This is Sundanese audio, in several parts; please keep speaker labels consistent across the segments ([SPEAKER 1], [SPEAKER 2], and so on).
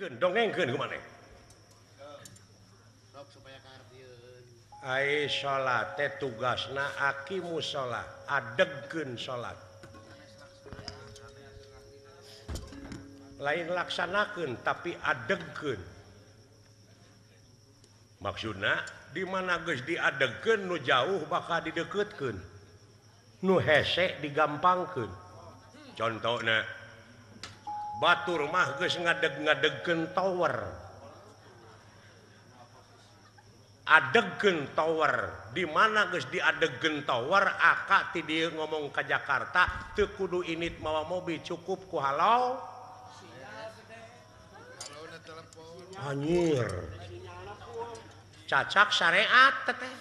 [SPEAKER 1] Buktikan dongengkeun ku maneh. Ai salat teh tugasna aqimus shalah, adegkeun salat. Lain laksanakeun tapi adegkeun. Maksudna di mana geus diadegkeun nu jauh bakal dideukeutkeun. Nu hese digampangkeun. Contohna batur mah geus ngadeg-ngadegkeun tower. Adegkeun tower di mana geus diadegkeun tower aka ti dieu ngomong ka Jakarta teu kudu init mawa mobil cukup ku halau. Anjir. Cacak syariat teh.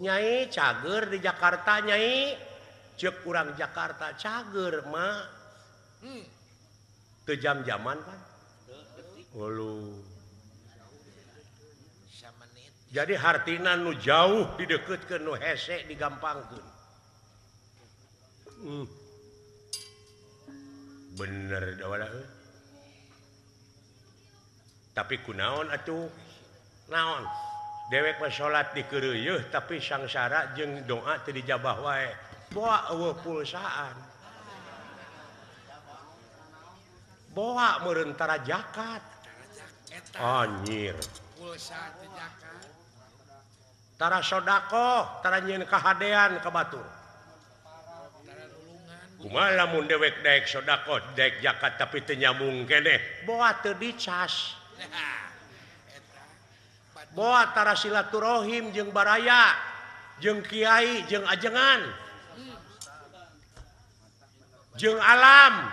[SPEAKER 1] Nyai cager di Jakarta nyai. Ceuk urang Jakarta cager mah. Teu jam-jaman kan. Ulu. Jadi hartina nu jauh dideukeutkeun nu hese digampangkeun. Bener da wala euy. Tapi kunaon atuh? Naon? Dewek mah salat dikeureuyeun tapi sangsara jeung doa teu dijabah wae. Boa eueuh pulsaan. Boa meureun tara zakat. Anjir.
[SPEAKER 2] Pulsa teu zakat.
[SPEAKER 1] Tara sodakoh, tara nyieun kahadean ka batur. Kumaha lamun dewek daek sodakoh, daek zakat tapi teu nyambung keneh, boa teu dicas. Boa tara silaturahim jeung baraya, jeung kiai, jeung ajengan, jeung alam.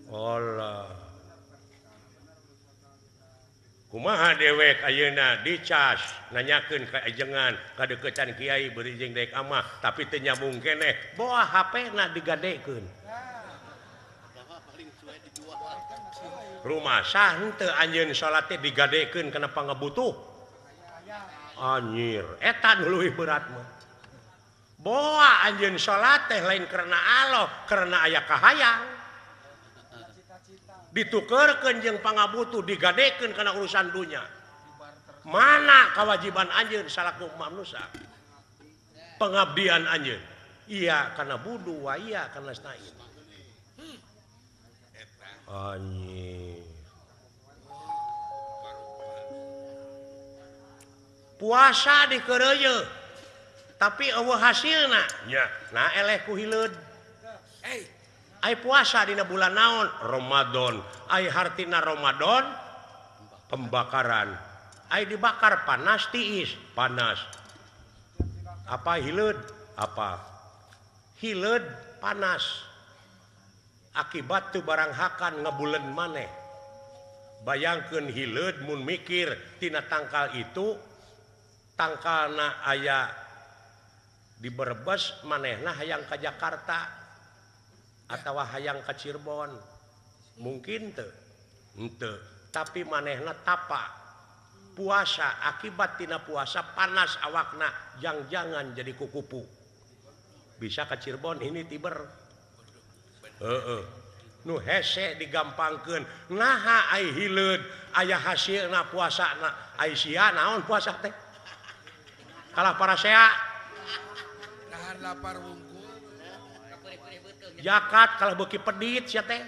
[SPEAKER 1] Allah. Kumaha dewek ayeuna dicas nanyakeun ka ajengan kadeukeutan kiai beureum jeung daek amah tapi teu nyambung keneh, boa HP-na digadekeun. Rumah sah henteu anjeun salat teh digadekeun kana pangabutuh. Anjir, eta nu leuwih berat mah. Boa anjeun salat teh lain karena Allah, karena aya kahayang. Ditukerkeun jeung pangabutuh digadekeun kana urusan dunya. Mana kewajiban anjeun salaku manusia? Pengabdian anjeun. Iya kana budu wa iya kana stain. Anjir. Puasa dikeureuyeun tapi eueuh hasilna. Nya, nah eleh ku hileud. Ai puasa dina bulan naon? Ramadan. Ai hartina Ramadan pembakaran. Ai dibakar panas tiis, panas. Apa hileud? Apa? Hileud panas. Akibat teu barang hakan ngebulen maneh. Bayangkeun hileud mun mikir tina tangkal itu tangkalna aya di Brebes manehna hayang ka Jakarta atawa hayang ka Cirebon. Mungkin teu? Henteu. Tapi manehna tapa puasa akibat tina puasa panas awakna jang-jangan jadi kukupu. Bisa ka Cirebon ini tiber. Heeh. Nu hese digampangkeun. Naha ai hileud aya hasilna puasana. Ai sia naon puasa teh? Kalah parasea.
[SPEAKER 2] Nahan lapar wungkul.
[SPEAKER 1] Zakat kalah beuki pedit sia teh.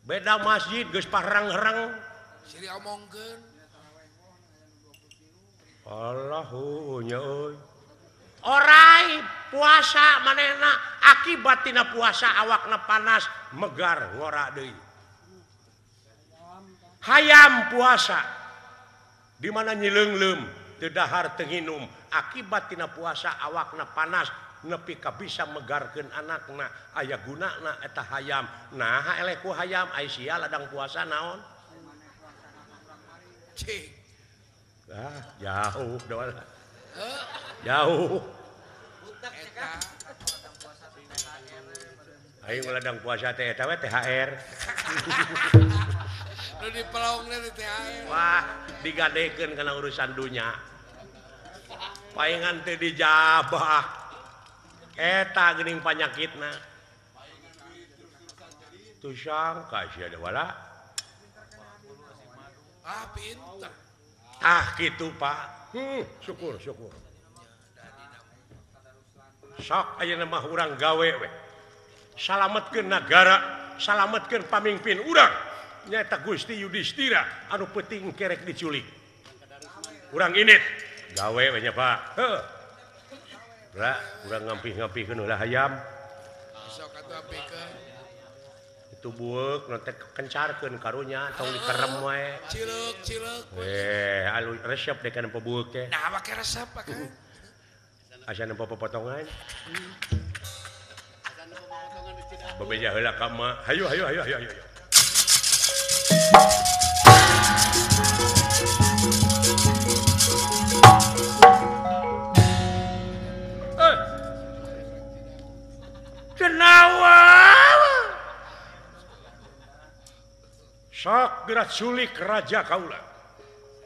[SPEAKER 1] Beda masjid geus parang-herang.
[SPEAKER 2] Siri omongkeun.
[SPEAKER 1] Allahu nya euy. Orai puasa manehna akibat tina puasa awakna panas megar ngora deui. Hayam puasa di mana nyileungleum teu dahar teu nginum akibat tina puasa awakna panas nepi ka bisa megarkeun anakna aya gunana eta hayam. Naha eleh ku hayam ai sia ladang puasa naon?
[SPEAKER 2] Cing.
[SPEAKER 1] Ah, jauh doa. Jauh. Ayo ladang puasa teh eta we THR.
[SPEAKER 2] Nu dipelongna teh THR.
[SPEAKER 1] Wah, digadekeun kana urusan dunya. Paingan teh dijabah. Eta geuning panyakitna. Tusang ka sia da wala.
[SPEAKER 2] Ah pinter.
[SPEAKER 1] Ah kitu Pak. Syukur syukur. Sok ayeuna mah urang gawe we. Salametkeun nagara, salametkeun pamimpin urang. Nyaeta Gusti Yudhistira anu peuting kerek diculik. Urang init gawe we nya Pak. Heuh. Lah urang ngampih-ngampihkeun heula hayam.
[SPEAKER 2] Sok atuh ampikeun.
[SPEAKER 1] Itu bueuk nu teh kencarkeun karunya tong dikerem we.
[SPEAKER 2] Cileuk cileuk.
[SPEAKER 1] Alu resep deh kana bueuk teh.
[SPEAKER 2] Nah make resep Pak.
[SPEAKER 1] Asa nempo potongan. Bebeja heula ka emak. Hayu hayu hayu hayu hayu. Kenawa. Sok geura culik raja kaula.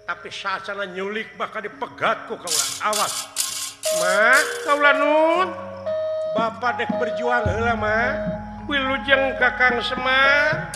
[SPEAKER 1] Tapi sacana nyulik bakal dipegat ku kaula. Awas. Ma, kaula nun. Bapak dek berjuang heula mah. Wilujeng Kakang Semar.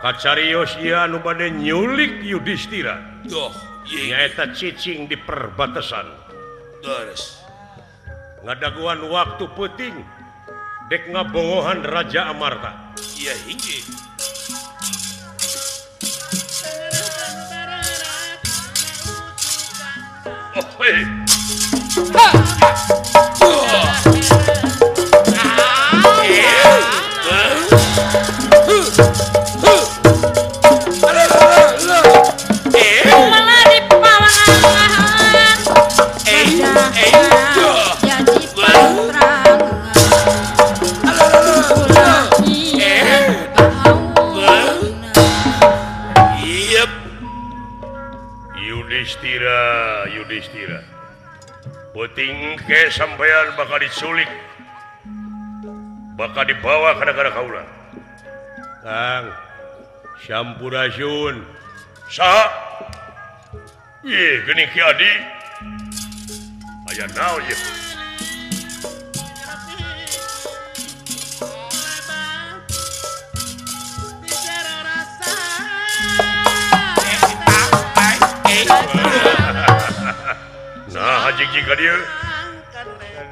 [SPEAKER 1] Kacarios ieu anu bade nyulik Yudhistira.
[SPEAKER 2] Duh,
[SPEAKER 1] nyaeta cicing di perbatasan.
[SPEAKER 2] Deres.
[SPEAKER 1] Ngadaguan waktu peuting dek ngabongohan Raja Amarta.
[SPEAKER 2] Iya hiji.
[SPEAKER 1] Oh, hey.
[SPEAKER 2] Ha.
[SPEAKER 1] Yudhistira, Yudhistira. Peuting ke sampean bakal diculik. Bakal dibawa ke negara kaula. Kang Sampurasun. Saha? Ih, geuning Ki Adi. Aya naon ieu? Nah, jig-jig ka dieu.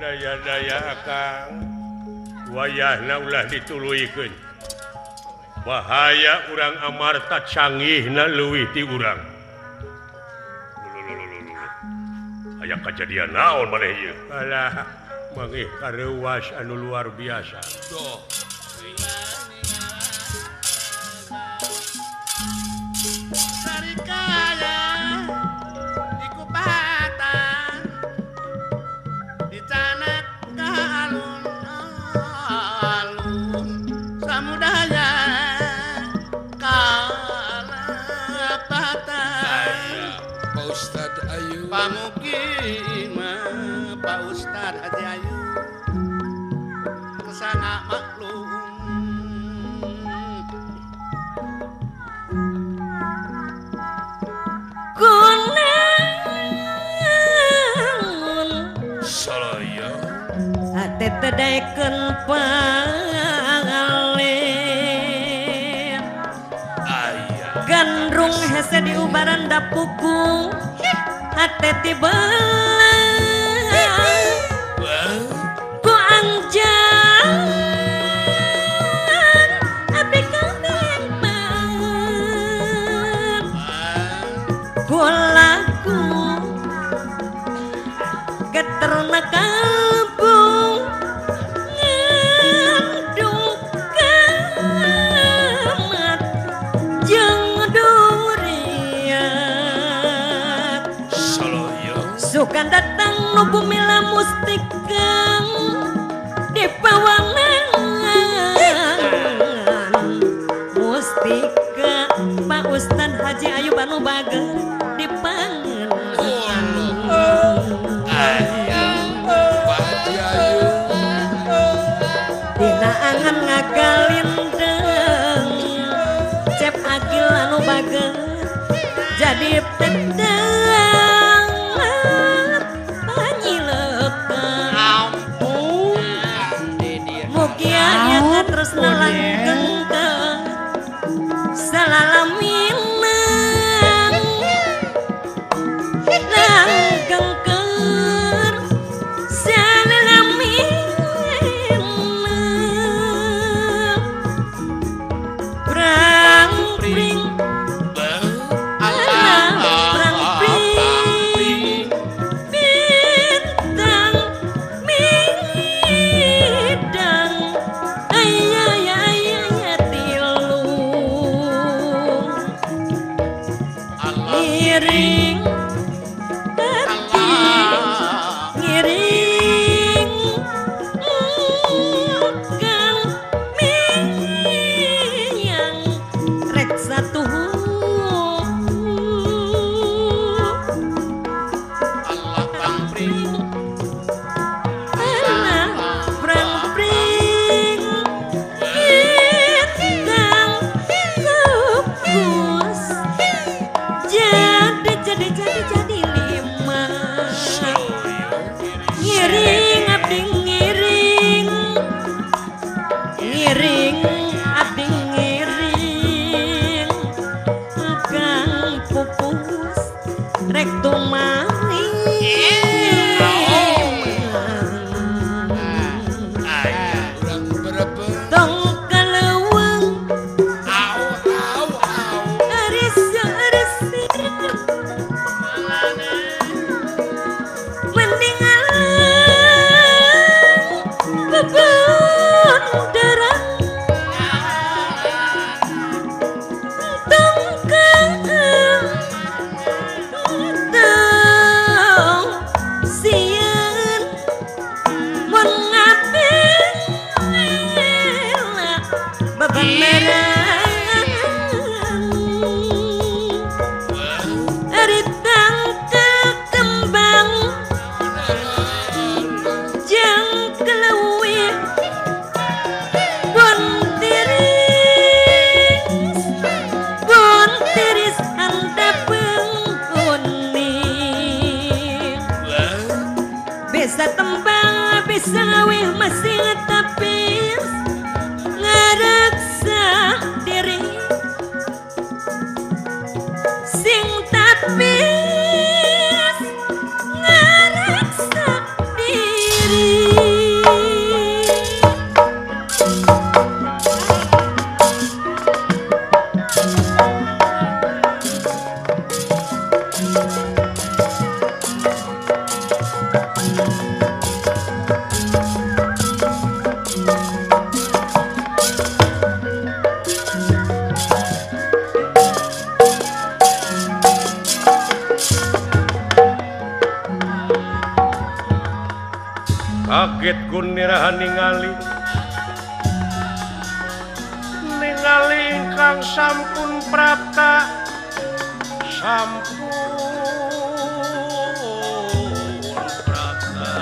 [SPEAKER 1] Daya-daya akang. Wayahna ulah dituluykeun. Bahaya urang Amarta canggihna leuwih ti urang. Aya kajadian naon maneh ieu? Alah, mangih kareuwas anu luar biasa.
[SPEAKER 2] Duh.
[SPEAKER 3] Tedekeun pangalir gandrung hese di ubaran dapuku hate tiba ku anjang Ngagalindeng cep agil anu bager jadi pedang panyilekan
[SPEAKER 4] ampun
[SPEAKER 3] mugi aya katresna langgeng salalamina langgeng keur salalamina prang pring prang pring bintang midang ayah ayah tilu ngiring hati ngiring kang miyang rek satu alah prang pring bintang kukus jadi jadi jadi jadi lima ngiring abdi ngiring ngiring abdi ngiring kang pupus rek tumali
[SPEAKER 2] Urang berebet
[SPEAKER 3] tong kaleuweung
[SPEAKER 2] au au au
[SPEAKER 3] aris aris mending alang bebendaran tong tong sieun mun ngabela bebeneran ari tangke kembang jeung keleuwih pun tiris handapeung kuning bisa tembang bisa ngawih masih tapis ngareksa diri sing tapis ngareksa diri.
[SPEAKER 1] Kaget kunirahan ningali ningali ingkang sampun prapta sampun prapta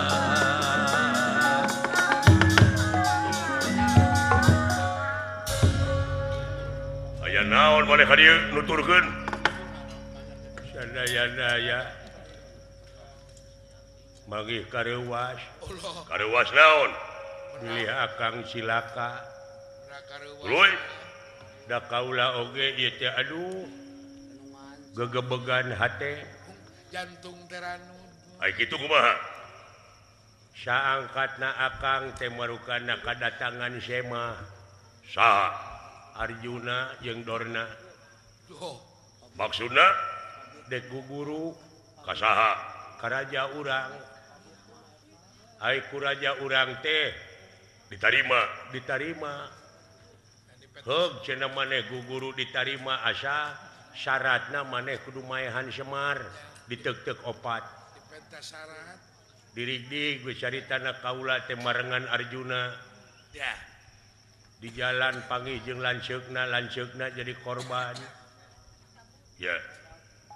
[SPEAKER 1] aya naon maneh ka dieu nuturkeun sadaya-daya manggih kareuwas kareuwas naon bilih akang cilaka tuluy da kaula oge ieu teh aduh gegebegan hate
[SPEAKER 2] jantung teranu
[SPEAKER 1] ai kitu kumaha saangkatna akang teh marukana kadatangan sema saha Arjuna jeung Dorna maksudna dek guguru ka saha ka raja urang ai ku raja urang teh ditarima ditarima heug cenah maneh guguru ditarima asa syaratna maneh kudu maehan Semar diteuk-teuk opat
[SPEAKER 2] dipenta syarat
[SPEAKER 1] dirigdig we caritana kaula teh marengan Arjuna
[SPEAKER 2] ya
[SPEAKER 1] di jalan panggih jeung lanceukna lanceukna jadi korban ya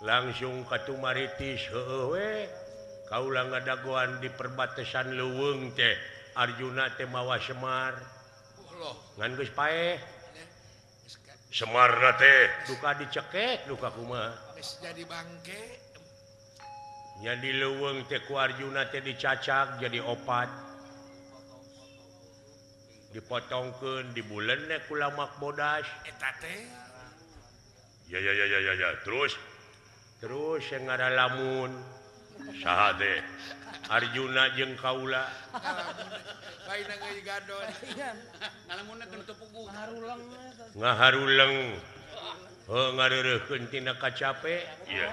[SPEAKER 1] langsung katumaritis heueuh we kaula ngadagoan di perbatasan leuweung teh Arjuna teh mawa Semar Ngan geus paeh. Semarna teh duka dicekek duka kumaha.
[SPEAKER 2] Geus jadi bangke.
[SPEAKER 1] Nya di leuweung teh ku Arjuna teh dicacak jadi opat. Dipotongkeun dibulen ku lamak bodas.
[SPEAKER 2] Eta teh.
[SPEAKER 1] Ya ya ya ya ya terus terus yang ngaralamun saha teh Arjuna jeung kaula.
[SPEAKER 2] Lain geus gadon.
[SPEAKER 4] Ngalamunna teu puguh.
[SPEAKER 1] Ngaharuleng. Heuh ngareureuhkeun tina kacape. Iya.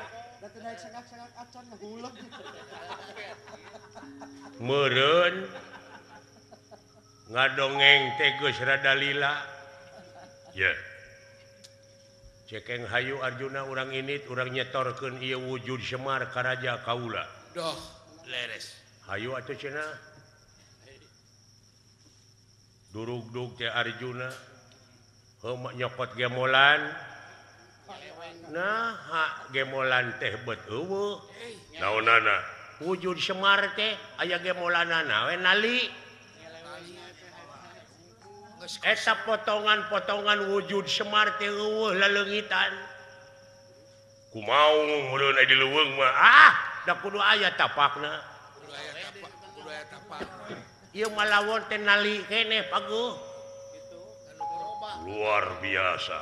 [SPEAKER 1] Meureun ngadongeng teh geus rada lila. Ye. Cekeng hayu Arjuna urang init urang nyetorkeun ieu wujud Semar ka raja kaula.
[SPEAKER 2] Doh, leres.
[SPEAKER 1] Hayu atuh cenah. Durugdug teh Arjuna heuh nyokot gemolan. Nah, gemolan teh bet eueuh. Naonana? Wujud Semar teh aya gemolanana we nali. Eta potongan-potongan wujud Semar teh eueuh laleungitan. Kumaha meureun di leuweung mah? Ah, da kudu aya tapakna.
[SPEAKER 2] Kudu aya tapak, kudu aya tapak.
[SPEAKER 1] Ieu mah lawon teh nali keneh paguh. Luar biasa.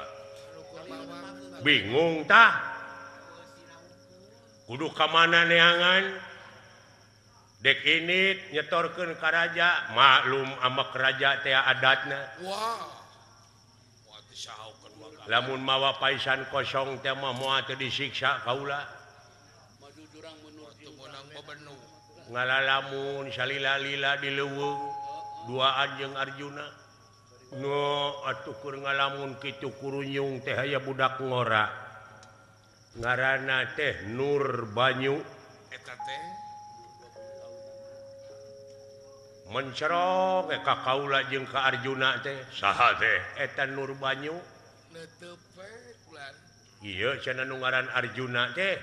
[SPEAKER 1] Bingung tah. Kudu ka mana neangan? Dek ini nyetorkeun ka raja, maklum amak raja teh adatna.
[SPEAKER 2] Wah.
[SPEAKER 1] Lamun mawa paisan kosong teh mah moal teu disiksa kaula. Ngalalamun salila-lila di leuweung duaan jeung Arjuna. No atuh keur ngalamun kitu kurunyung teh aya budak ngora. Ngaranna teh Nur Banyu.
[SPEAKER 2] Eta teh
[SPEAKER 1] mencerok ka kaula jeung ka Arjuna teh. Saha teh? Eta Nur Banyu.
[SPEAKER 2] Netep we ulan.
[SPEAKER 1] Ieu cenah nu ngaran Arjuna teh.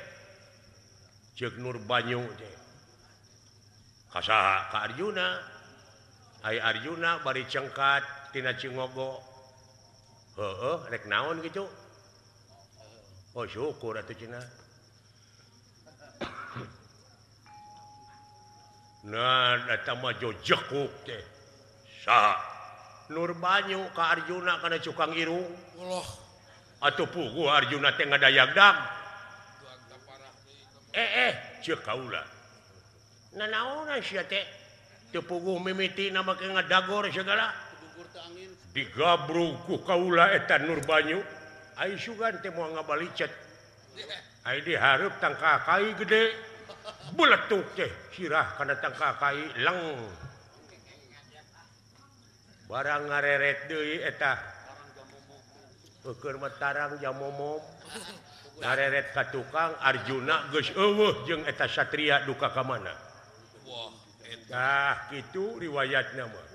[SPEAKER 1] Ceuk Nur Banyu teh. Ka saha? Ka Arjuna. Ai Arjuna bari cengkat tina Cingogo. Heueuh rek naon kitu? Oh syukur atuh cenah. Nah, eta mah jojekuk teh. Saha? Nur Banyu ka Arjuna kana cukang irung.
[SPEAKER 2] Allah.
[SPEAKER 1] Atuh puguh Arjuna teh ngadayagdag. Ceuk kaula. Nanaonan sia teh? Teu puguh mimitina make ngadagor segala. Digabrug ku kaula eta Nur Banyu. Ai sugan teh moal ngabalicet. Ai dihareup tangka kai gede. Beletuk teh sirah kana tangka kai leng. Barang ngareret deui eta. Eukeun mah tarang jamomom. Ngareret ka tukang Arjuna geus eueuh jeung eta satria duka ka mana.
[SPEAKER 2] Wah, eta.
[SPEAKER 1] Tah kitu riwayatna mah.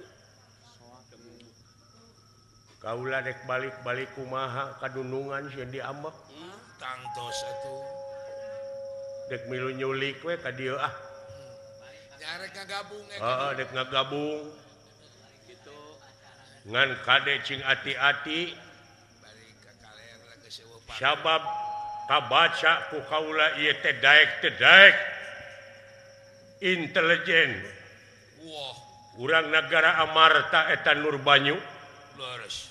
[SPEAKER 1] Kaula rek balik-balik kumaha kadunungan sieun diambek.
[SPEAKER 2] Tangtos atuh.
[SPEAKER 1] Dek milu nyulik we ka dieu ah.
[SPEAKER 2] Nya rek ngagabung eta.
[SPEAKER 1] Heeh, dek ngagabung. Ngan kade cing ati-ati.
[SPEAKER 2] Bari ka kaler geus eueuh pak.
[SPEAKER 1] Sabab kabaca ku kaula ieu teh daek teh daek. Intelijen.
[SPEAKER 2] Wah.
[SPEAKER 1] Urang nagara Amarta eta Nur Banyu.
[SPEAKER 2] Leres.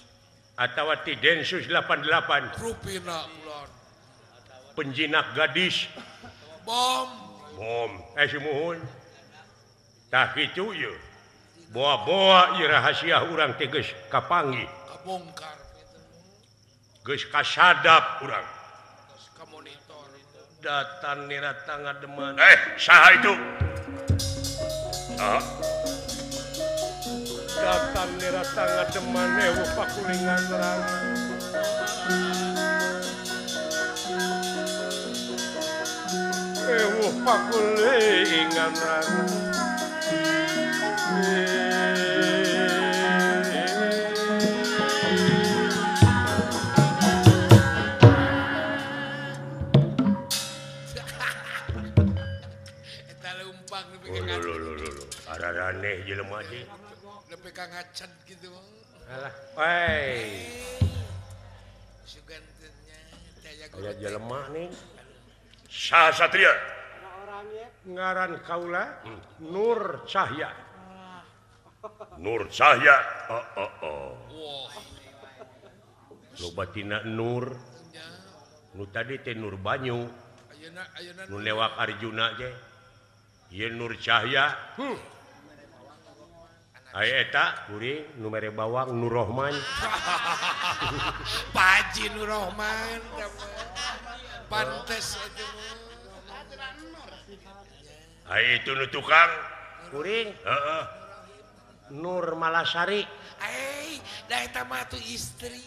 [SPEAKER 1] Atawa ti Densus 88.
[SPEAKER 2] Rupina ulon.
[SPEAKER 1] Penjinak gadis.
[SPEAKER 2] Bom.
[SPEAKER 1] Bom. Sumuhun. Tah kitu ieu. Boa-boa ieu rahasia urang teh geus kapanggih.
[SPEAKER 2] Kabongkar.
[SPEAKER 1] Geus kasadap urang.
[SPEAKER 2] Geus kamonitor.
[SPEAKER 1] Datan nirata ngademan. Saha itu? Saha? Datan nirata ngademan eueuh pakulingan rana. Ewuh pakulingan rana.
[SPEAKER 2] Eta leumpang nepi ka
[SPEAKER 1] Lho lho lho. Araraneh jelema teh.
[SPEAKER 2] Nepi ka Kacet gitu.
[SPEAKER 1] Alah, wey.
[SPEAKER 2] Sugan teh nya
[SPEAKER 1] aya jelema nih. Saha Satria? Ngaran kaula Nur Cahya. Nur Cahya. Oh oh oh. Loba tina Nur. Nu tadi teh Nur Banyu. Nu lewak Arjuna teh. Ieu Nur Cahya. Aya eta kuring nu mere bawang Nur Rohman.
[SPEAKER 2] Pak Haji Nur Rohman. Pantes atuh.
[SPEAKER 1] Ai itu nu tukang kuring. Heeh. Nur Malasari.
[SPEAKER 2] Eh, da eta mah atuh istri.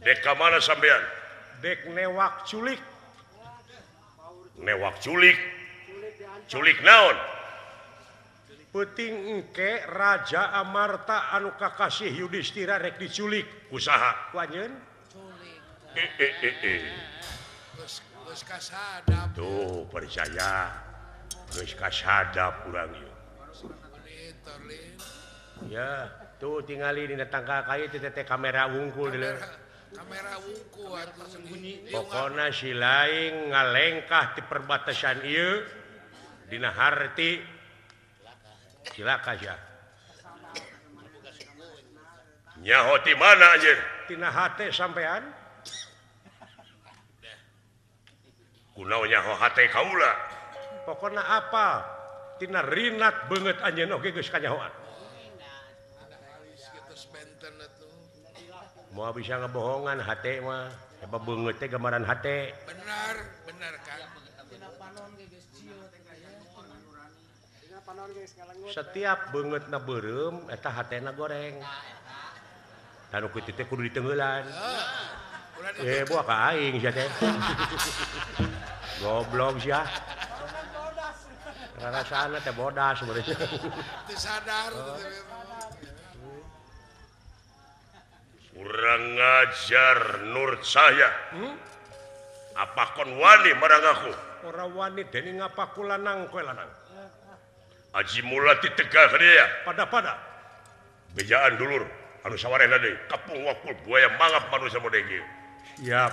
[SPEAKER 1] Dek ka mana sampean? Dek newak culik. Newak culik. Culik naon? Peuting engke Raja Amarta anu kakasih Yudhistira rek diculik. Ku saha? Ku anjeun?
[SPEAKER 2] Culik.
[SPEAKER 1] Geus kasadap. Tuh percaya. Geus kasadap urang ieu. Ya, tuh tingali dina tangkal kayu teh teh kamera wungkul di
[SPEAKER 2] kamera wungkul atuh sembunyi.
[SPEAKER 1] Pokona si laing ngalengkah di perbatasan ieu dina harti cilaka sia. Nyaho ti mana anjeun? Tina hate sampean. Kunaon nyaho hate kaula? Pokona apa? Tina rinat beungeut anjeun oge geus kanyahoan. Moal bisa ngebohongan hate mah, sebab beungeut teh gambaran hate.
[SPEAKER 2] Benar, benar kan.
[SPEAKER 1] Setiap beungeutna beureum eta hatena goreng. Tah nu kitu teh kudu diteungeulan. Eh, buah ka aing sia teh. Goblok sia. Rarasana teh bodas sebenarnya.
[SPEAKER 2] Teu sadar
[SPEAKER 1] Kurang ngajar Nur Cahya. Apa kon wani marang aku? Ora wani dening ngapa ku lanang kowe lanang. Aji mula ditegah dia. Pada-pada. Bejaan dulur anu sawarehna deui kapung wakul buaya mangap manusia model ieu. Siap.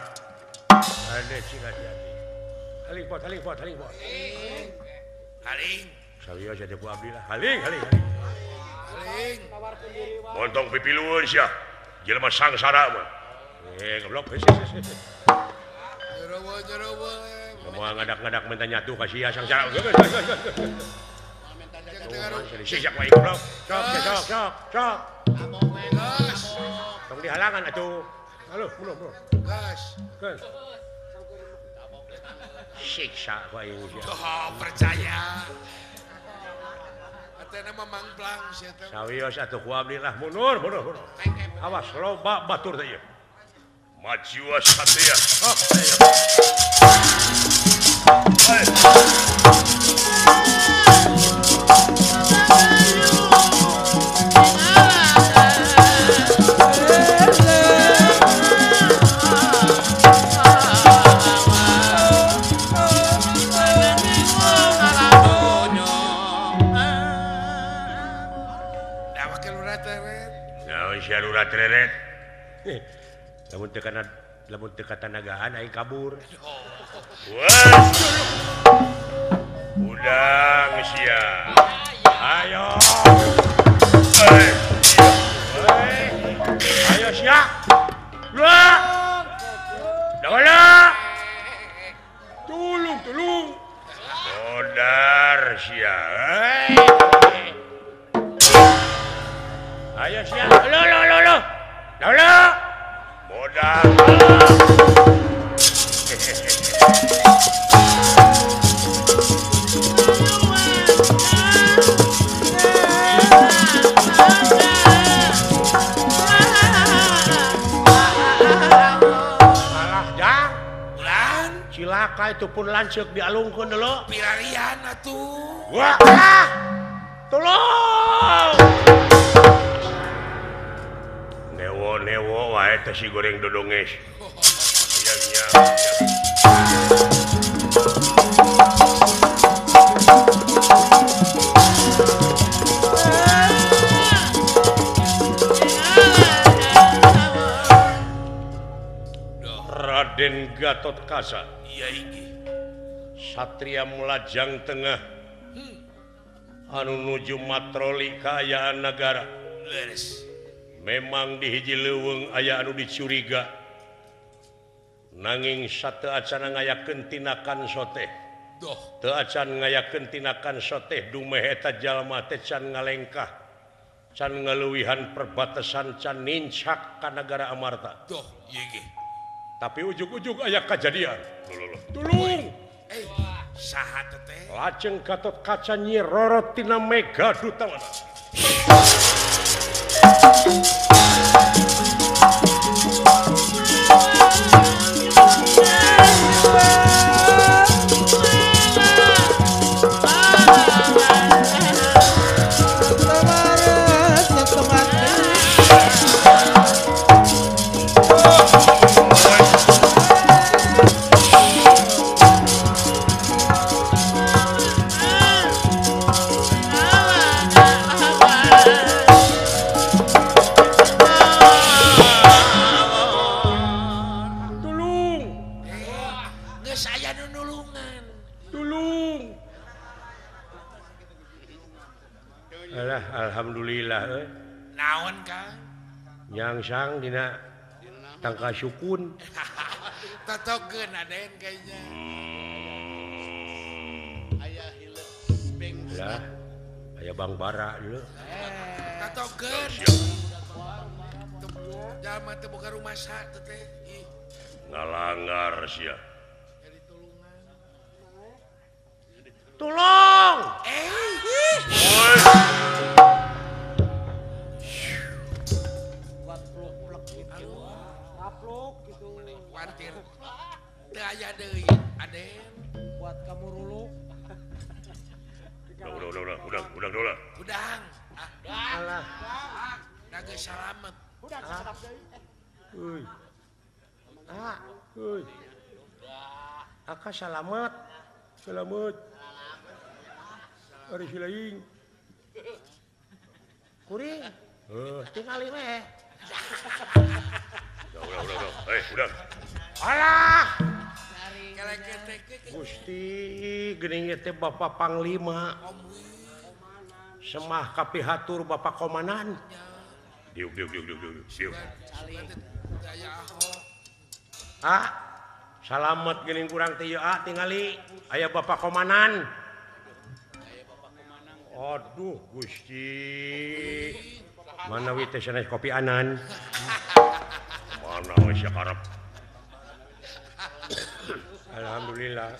[SPEAKER 1] Ade cing hati-hati. Haling pot, haling pot, haling pot.
[SPEAKER 2] Haling.
[SPEAKER 1] Sawios aya ku abdi lah. Haling, haling.
[SPEAKER 2] Haling.
[SPEAKER 1] Montong pipilueun sia. Jelema sangsara mah. Eh, goblok. Semua ngadak-ngadak minta nyatu ka sia sangsara. Siap wae goblok. Sok, sok, sok, sok. Tong dihalangan atuh. Halo, mulur, mulur.
[SPEAKER 2] Gas.
[SPEAKER 1] Gas. Siksa wae sia.
[SPEAKER 2] Oh, percaya. Atena mah mangplang sia teh.
[SPEAKER 1] Sawios atuh ku abdi lah mundur, mundur, mundur. Awas loba batur teh ieu. Majiwa satria. Oh, ayo. Lamun teu kana lamun teu katanagaan aing kabur. Wah. Udang sia. Ayo. Ayo sia. Wah. Dawala. Tulung, tulung. Modar sia. Ayo sia. Lo lo lo lo. Dawala. Modar. Alah jang.
[SPEAKER 2] Ulan
[SPEAKER 1] cilaka itu pun lanceuk dialungkeun dulu.
[SPEAKER 2] Pilarian atuh.
[SPEAKER 1] Wah, ah! Tolong. Newo-newo wae teh si goreng dodonges. Iya nya. Raden Gatot Kaca.
[SPEAKER 2] Iya iki.
[SPEAKER 1] Satria Mulajang Tengah. Anu nuju matroli kaayaan nagara.
[SPEAKER 2] Leres.
[SPEAKER 1] Memang di hiji leuweung aya anu dicuriga. Nanging sateu acan ngayakeun tinakan soteh.
[SPEAKER 2] Doh.
[SPEAKER 1] Teu acan ngayakeun tinakan soteh dumeh eta jalma teh can ngalengkah. Can ngaleuwihan perbatasan can nincak ka nagara Amarta.
[SPEAKER 2] Doh, ieu ge.
[SPEAKER 1] Tapi ujug-ujug aya kajadian. Tulung.
[SPEAKER 2] Saha teh?
[SPEAKER 1] Lajeng Gatot Kaca nyirorot tina Mega Duta. Alhamdulillah
[SPEAKER 2] naon Kang
[SPEAKER 1] nyangsang dina tangka sukun
[SPEAKER 2] totokeun aden kayaknya
[SPEAKER 4] aya hileuk beng
[SPEAKER 1] lah aya Bang Bara dulu
[SPEAKER 2] totokeun jalma teh boga rumasa teh
[SPEAKER 1] ngalangar sia tolong
[SPEAKER 2] khawatir teu aya deui aden
[SPEAKER 5] buat kamu ruluk
[SPEAKER 1] udah udah
[SPEAKER 2] udang
[SPEAKER 1] alah
[SPEAKER 2] da geus salamet
[SPEAKER 5] udah salamet deui
[SPEAKER 1] euy ah euy aka salamet selamat ari silaing kuring heuh tingali we udah. Udah. Alah. Gusti geuning teh Bapak Panglima. Semah kapihatur Bapak Komandan. Diuk. Siuk. Ah, salamet geuning kurang teh ieu ah tingali aya Bapak Komandan. Aduh Gusti. Manawi teh sanes kopi anan. Mana we sia karep. Alhamdulillah.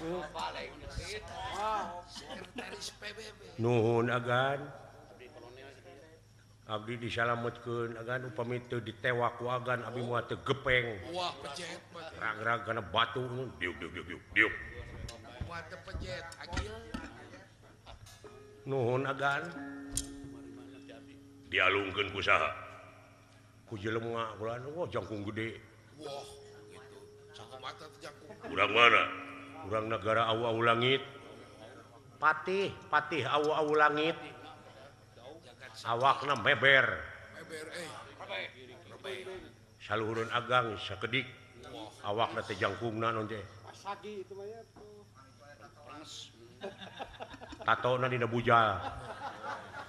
[SPEAKER 1] Nuhun agan. Abdi disalametkeun agan upami teu ditewak ku agan abdi moal teu gepeng.
[SPEAKER 2] Wah pejet.
[SPEAKER 1] Rag-rag kana batu diuk diuk diuk diuk.
[SPEAKER 2] Moal teu pejet agil.
[SPEAKER 1] Nuhun agan. Dialungkeun ku saha? Ku jelema kula wah jangkung gede.
[SPEAKER 2] Wah gitu. Sakumaha teh jangkung.
[SPEAKER 1] Urang mana? Urang negara awu-awu langit. Patih, patih awu-awu langit. Awakna meber.
[SPEAKER 2] Meber eh.
[SPEAKER 1] Saluhureun agang sakedik. Awakna teh jangkungna naon teh.
[SPEAKER 5] Pasagi itu mah ya.
[SPEAKER 1] Tatona dina bujal.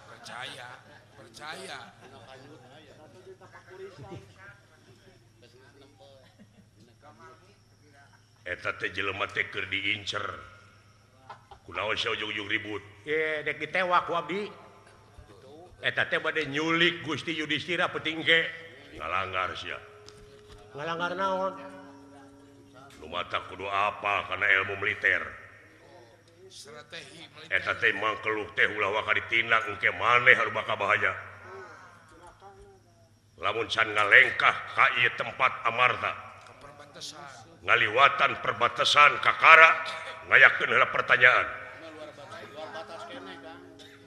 [SPEAKER 2] Percaya, percaya.
[SPEAKER 1] Eta teh jelema teh keur diincer. Kunaon sia ujug-ujug ribut? Ye, dek ditewak ku abdi. Eta teh bade nyulik Gusti Yudhistira peuting ge. Ngalanggar sia. Ngalanggar naon? Nu mata kudu apa kana ilmu militer.
[SPEAKER 2] Strategi militer.
[SPEAKER 1] Eta teh mangkeluh teh ulah waka ditindak engke maneh anu bakal bahaya. Lamun can ngalengkah ka ieu tempat Amarta.
[SPEAKER 2] Perbatasan.
[SPEAKER 1] Ngaliwatan perbatasan kakara ngayakeun heula pertanyaan.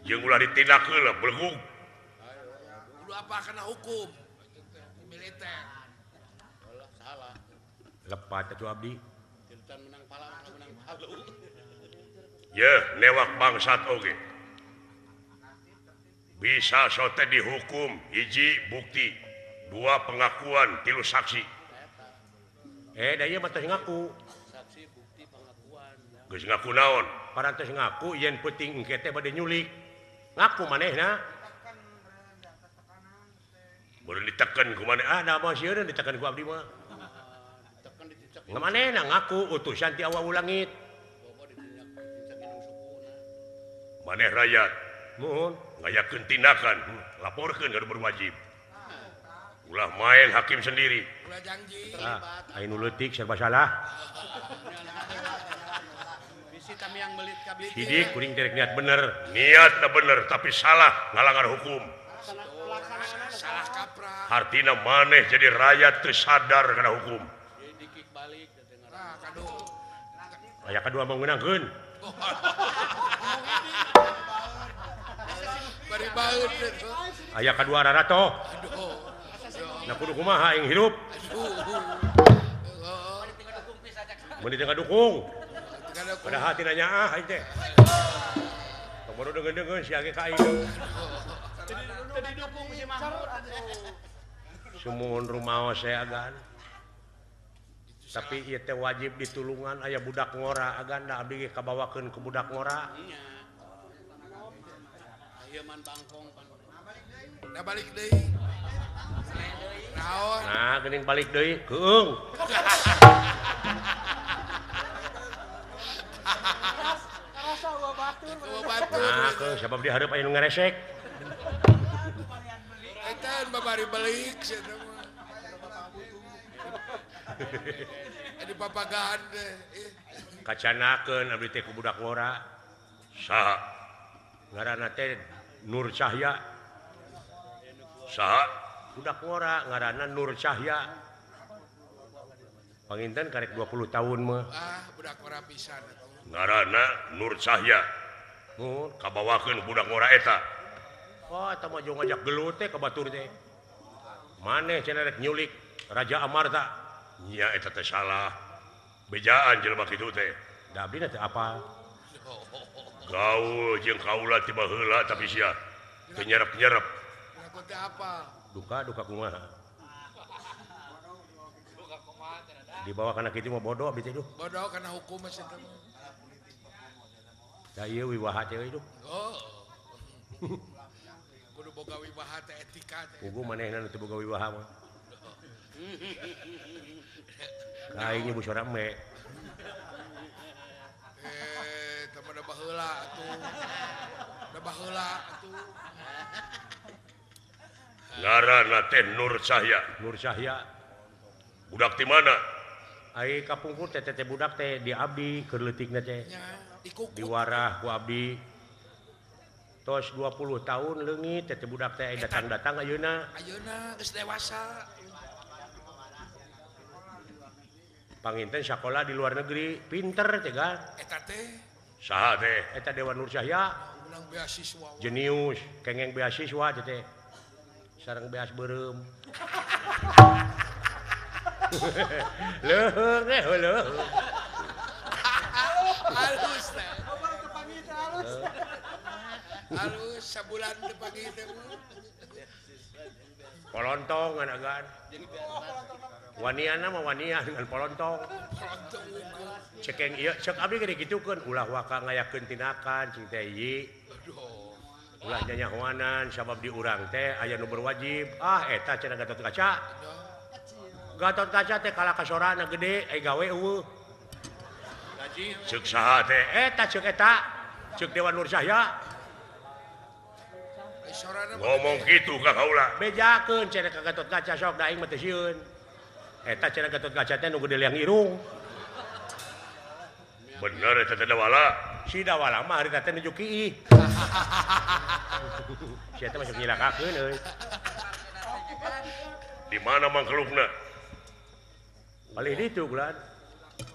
[SPEAKER 1] Jeung ulah ditindak heula belegug.
[SPEAKER 2] Kudu apa kana hukum militer.
[SPEAKER 4] Salah.
[SPEAKER 1] Lepat atuh abdi.
[SPEAKER 4] Menang pala, menang palu.
[SPEAKER 1] Yeuh, newak bangsat oge. Bisa sote dihukum hiji bukti, dua pengakuan, tilu saksi. Da ieu mah teh ngaku.
[SPEAKER 4] Saksi bukti pengakuan.
[SPEAKER 1] Geus ngaku naon? Parantos ngaku yen peuting engke teh bade nyulik. Ngaku manehna. Baru ditekan ku maneh. Ah, da mah sieun ditekan ku abdi mah.
[SPEAKER 4] Ditekan dicecek.
[SPEAKER 1] Manehna ngaku utusan ti Awawu Langit. Maneh rakyat
[SPEAKER 6] Nuhun.
[SPEAKER 1] Ngayakeun tindakan, laporkeun ka nu berwajib. Ulah main hakim sendiri.
[SPEAKER 2] Ulah janji.
[SPEAKER 1] Ah, aya nu leutik serba salah.
[SPEAKER 4] Bisi kami yang belit ka beli.
[SPEAKER 1] Sidik kuring teh niat bener, niatna bener tapi salah ngalanggar hukum.
[SPEAKER 2] Salah kaprah.
[SPEAKER 1] Hartina maneh jadi rakyat teu sadar kana hukum.
[SPEAKER 4] Dikik balik teh
[SPEAKER 2] Nah, kadu.
[SPEAKER 1] Aya kadua mengeunangkeun.
[SPEAKER 2] Bari baeud.
[SPEAKER 1] Aya kadua rarato.
[SPEAKER 2] Aduh.
[SPEAKER 1] Nah kudu kumaha aing hirup?
[SPEAKER 2] Aduh.
[SPEAKER 1] Mun teu ngadukung. Padahal tina nyaah aing teh. Tong bodoh deungeun-deungeun sia ge ka aing.
[SPEAKER 4] Teu didukung si Mahmud.
[SPEAKER 1] Sumuhun rumaos saya agan. Tapi ieu teh wajib ditulungan aya budak ngora agan da abdi ge kabawakeun ku budak ngora.
[SPEAKER 4] Nya. Ieu man bangkong pan.
[SPEAKER 2] Da balik deui. Naon?
[SPEAKER 1] Nah, geuning balik deui, keung.
[SPEAKER 5] Karasa eueuh batur.
[SPEAKER 2] Eueuh batur.
[SPEAKER 1] Nah, keung sabab di hareup aya nu ngaresek.
[SPEAKER 2] Eta babari balik sia teh mah. Di papagaan teh.
[SPEAKER 1] Kacanakeun abdi teh ku budak ngora. Saha? Ngaranna teh Nur Cahya. Saha? Budak ngora ngaranna Nur Cahya. Panginten karek 20 tahun mah.
[SPEAKER 2] Ah, budak ngora pisan atuh.
[SPEAKER 1] Ngaranna Nur Cahya. Mun kabawakeun budak ngora eta. Wah, eta mah jeung ngajak gelut teh ka batur teh. Maneh cenah rek nyulik Raja Amarta. Nya eta teh salah. Bejaan jelema kitu teh. Da abdi teh apa? Gaul jeung kaula ti baheula tapi sia teu nyerep-nyerep.
[SPEAKER 2] Ngaku teh apa?
[SPEAKER 1] Duka duka kumaha? Dibawa kana kitu mah bodoh abdi teh duh.
[SPEAKER 2] Bodoh kana hukum mah sia teh.
[SPEAKER 1] Da ieu wiwaha teh euy duh.
[SPEAKER 2] Oh. Kudu boga wibaha teh etika teh.
[SPEAKER 1] Puguh manehna nu teu boga wibaha mah. Ka aing nyebut sora me.
[SPEAKER 2] Eh, teh mah da baheula atuh. Da baheula atuh.
[SPEAKER 1] Ngaranna teh Nur Cahya. Nur Cahya. Budak ti mana? Ai kapungkur teh teh budak teh di abdi keur leutikna teh.
[SPEAKER 2] Nya, dikukut.
[SPEAKER 1] Diwarah ku abdi. Tos 20 tahun leungit teh budak teh datang-datang ayeuna.
[SPEAKER 2] Ayeuna geus dewasa.
[SPEAKER 1] Panginten sakola di luar negeri, pinter teh kan.
[SPEAKER 2] Eta teh
[SPEAKER 1] saha teh? Eta Dewa Nur Cahya.
[SPEAKER 2] Menang beasiswa.
[SPEAKER 1] Jenius, kengeng beasiswa teh teh. Sareng beas beureum. Leuheung teh leuheung.
[SPEAKER 2] Halus teh. Halus sabulan teh pagi teh.
[SPEAKER 1] Polontong agan. Waniana mah wanian dengan polontong.
[SPEAKER 2] Polontong unggul.
[SPEAKER 1] Cekeng ieu cek abdi ge digitukeun ulah waka ngayakeun tindakan cing teh ieu.
[SPEAKER 2] Aduh.
[SPEAKER 1] Ulah nyanyahoanan sabab di urang teh aya nu berwajib. Ah eta cenah Gatot Kaca. Gatot Kaca teh kalah ka sorana gede ai gawe eueuh.
[SPEAKER 4] Gaji.
[SPEAKER 1] Ceuk saha teh? Eta ceuk eta. Ceuk Dewan Nur Cahya. Ngomong kitu ka kaula. Bejakeun cenah ka Gatot Kaca sok da aing mah teu sieun. Eta cenah Gatot Kaca teh nu gede liang irung. Bener eta teh Dawala. Si Dawala mah harita teh nuju kiih. Si eta masuk nyilakakeun euy. Di mana mangkelukna? Palih ditu gulan.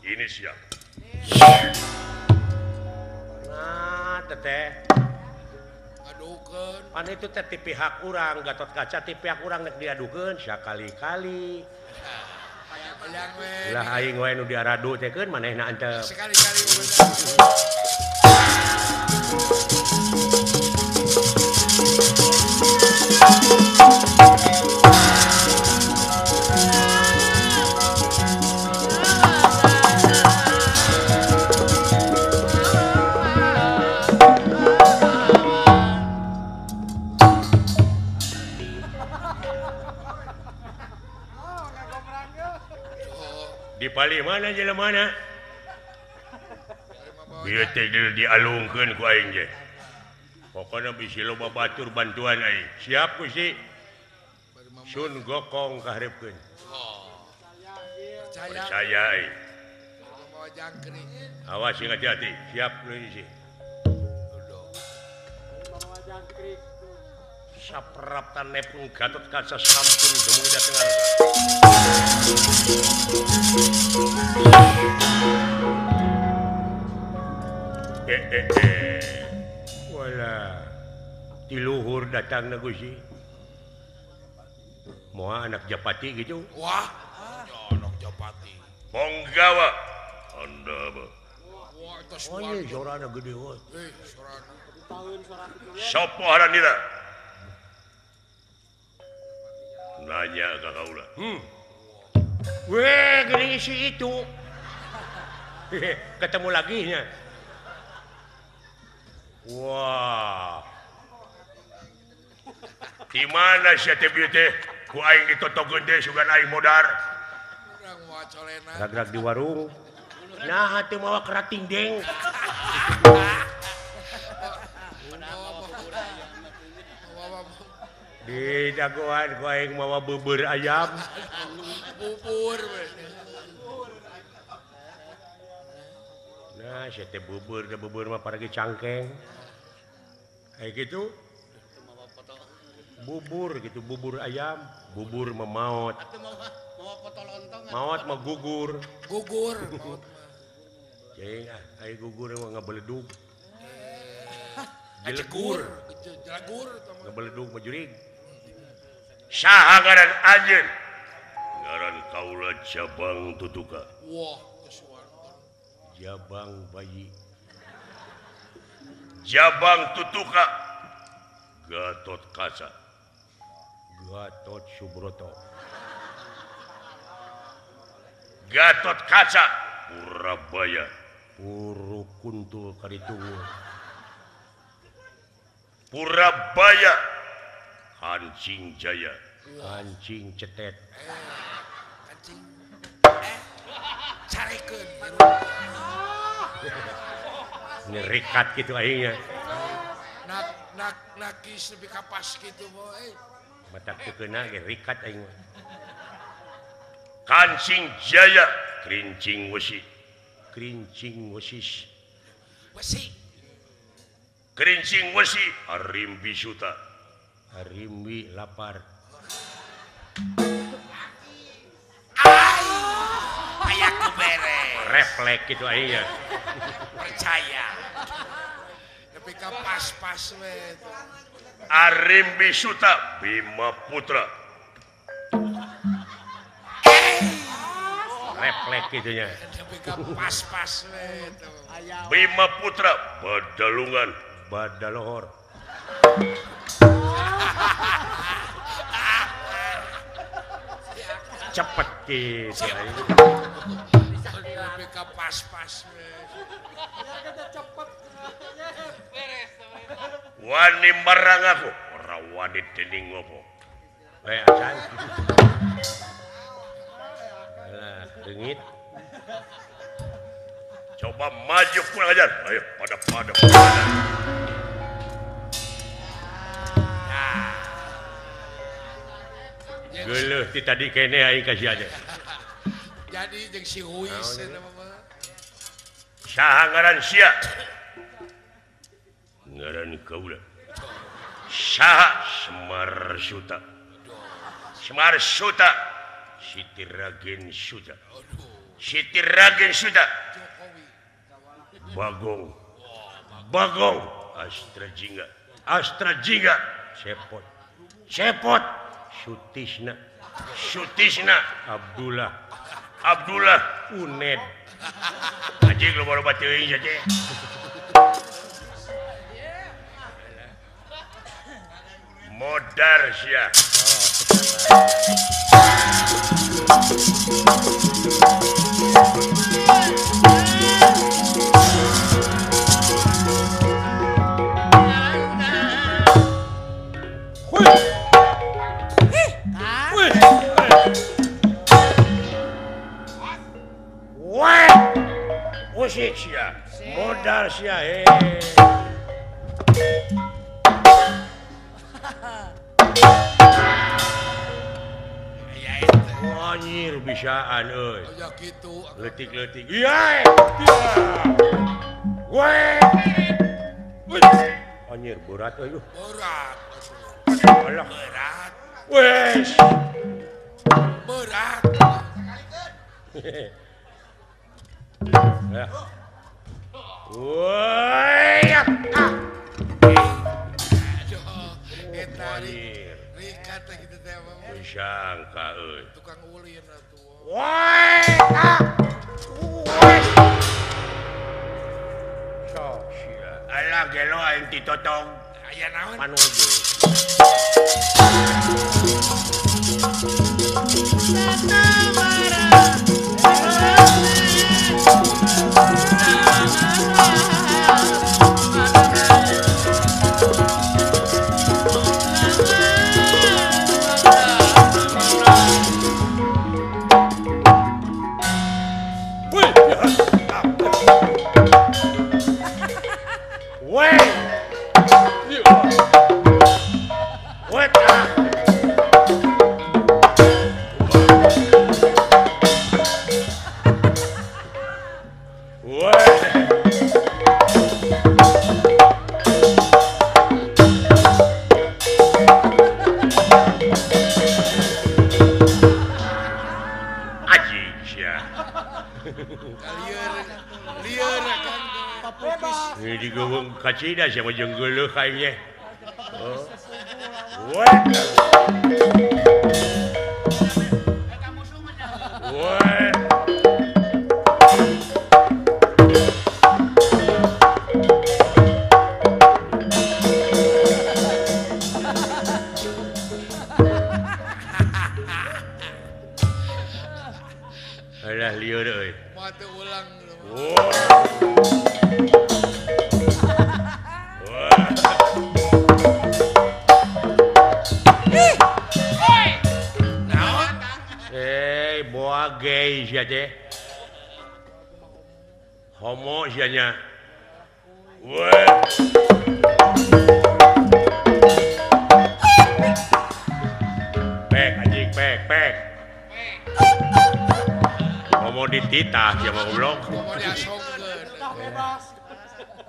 [SPEAKER 1] Ini siap. Nah, teteh.
[SPEAKER 2] Adukeun.
[SPEAKER 1] Pan itu teh ti pihak urang, Gatot Kaca ti pihak urang nek diadukeun sakali-kali. Lah aing wae nu diaradu teh keun manehna antep.
[SPEAKER 2] Sekali-kali.
[SPEAKER 1] Di palih mana jelemana? Bieu teh dialungkeun ku aing ge. Pokona bisi loba batur bantuan aing. Siap Gusti. Sun Gokong kaharepkeun. Percaya aing. Awas sing hati-hati. Siap Gusti. Sapraptanepun Gatot Kaca sampun dumugi dhateng arsa. Wala tiluhur datangna Gusti. Moal anak Japati gitu.
[SPEAKER 2] Wah, anak Japati.
[SPEAKER 1] Ponggawa. Anda apa? Oh, iya, sorana gede we.
[SPEAKER 2] Sorana.
[SPEAKER 1] Sopo haranira? Nanya ka kaula. Weh, geuning si itu. Ketemu lagi nya. Wah. Di mana sia teh bieu teh? Ku aing ditotogeun teh sugan aing modar.
[SPEAKER 2] Urang moal colena.
[SPEAKER 1] Rag-rag di warung. Nah, teu mawa kerating deng. Di dagoan ku aing mawa bubur ayam.
[SPEAKER 2] Bubur we.
[SPEAKER 1] Nah, sia teh bubur da bubur mah paragi cangkeng. Kayak gitu. Bubur gitu, bubur ayam, bubur mah maot. Maot mah gugur.
[SPEAKER 2] Gugur maot mah.
[SPEAKER 1] Cing ah, aya gugur mah ngabeledug. Jelegur.
[SPEAKER 2] Jelegur
[SPEAKER 1] ngabeledug mah jurig. Saha ngaran anjeun? Ngaran kaula Jabang Tutuka.
[SPEAKER 2] Wah, kesuwanten.
[SPEAKER 1] Jabang bayi. Jabang Tutuka. Gatot Kaca. Gatot Subroto. Gatot Kaca Purabaya. Puru Kuntul Karitungu. Purabaya Kancing Jaya. Kancing Cetet.
[SPEAKER 2] Kancing carekeun.
[SPEAKER 1] Nyerikat gitu aingnya.
[SPEAKER 2] Nak nak nakis lebih kapas gitu boy.
[SPEAKER 1] Matak teu keuna ge rikat aing mah. Kancing Jaya, kerincing wesi. Kerincing wesis.
[SPEAKER 2] Wesi.
[SPEAKER 1] Kerincing wesi, Arimbi Suta. Arimbi lapar.
[SPEAKER 2] Ai, aya ku beres.
[SPEAKER 1] Refleks gitu aingnya.
[SPEAKER 2] Percaya. Tapi ka pas-pas we.
[SPEAKER 1] Arimbi Suta Bima Putra. Refleks gitunya.
[SPEAKER 2] Tapi ka pas-pas we.
[SPEAKER 1] Bima Putra Badalungan Badalohor. Cepet gitu.
[SPEAKER 2] Tapi ka pas-pas we.
[SPEAKER 1] Wani marang aku, ora wani dening ngopo. Eh acan. Alah, leungit. Coba maju kurang ajar. Ayo pada. Geuleuh ti tadi kene aing kasih aja.
[SPEAKER 2] Jadi jeung si Huis eta mah.
[SPEAKER 1] Saha ngaran sia? Ngaran kaula. Saha Semar Suta. Semar Suta. Siti Ragen Suta. Siti Ragen Suta. Bagong. Bagong Astra Jingga. Astra Jingga. Cepot. Cepot. Sutisna. Sutisna. Abdullah. Abdullah Uned. Anjing loba-loba teuing sia teh. Modar sia. Oh. Musik sia. Modal sia he. Anjir bisaan euy.
[SPEAKER 2] Aya kitu.
[SPEAKER 1] Leutik-leutik. Iya. Weh. Anjir berat euy.
[SPEAKER 2] Berat.
[SPEAKER 1] Alah
[SPEAKER 2] berat.
[SPEAKER 1] Wes.
[SPEAKER 2] Berat.
[SPEAKER 1] Ya. Woi.
[SPEAKER 2] Aduh, eta rikat teh kitu teh mah.
[SPEAKER 1] Sangka euy.
[SPEAKER 2] Tukang ulin atuh.
[SPEAKER 1] Woi. Ah. Woi. Sok sia. Alah gelo aing ditotong.
[SPEAKER 2] Aya naon?
[SPEAKER 1] Panuju. Kacida siapa jeung geuleuh aing nya. Oh. Weh. Weh. Alah lieur euy.
[SPEAKER 2] Moal teu ulang. Boa gay sia teh. Homo sia nya. Weh. Pek anjing pek pek. Homo dititah sia mah goblok. Homo diasongkeun.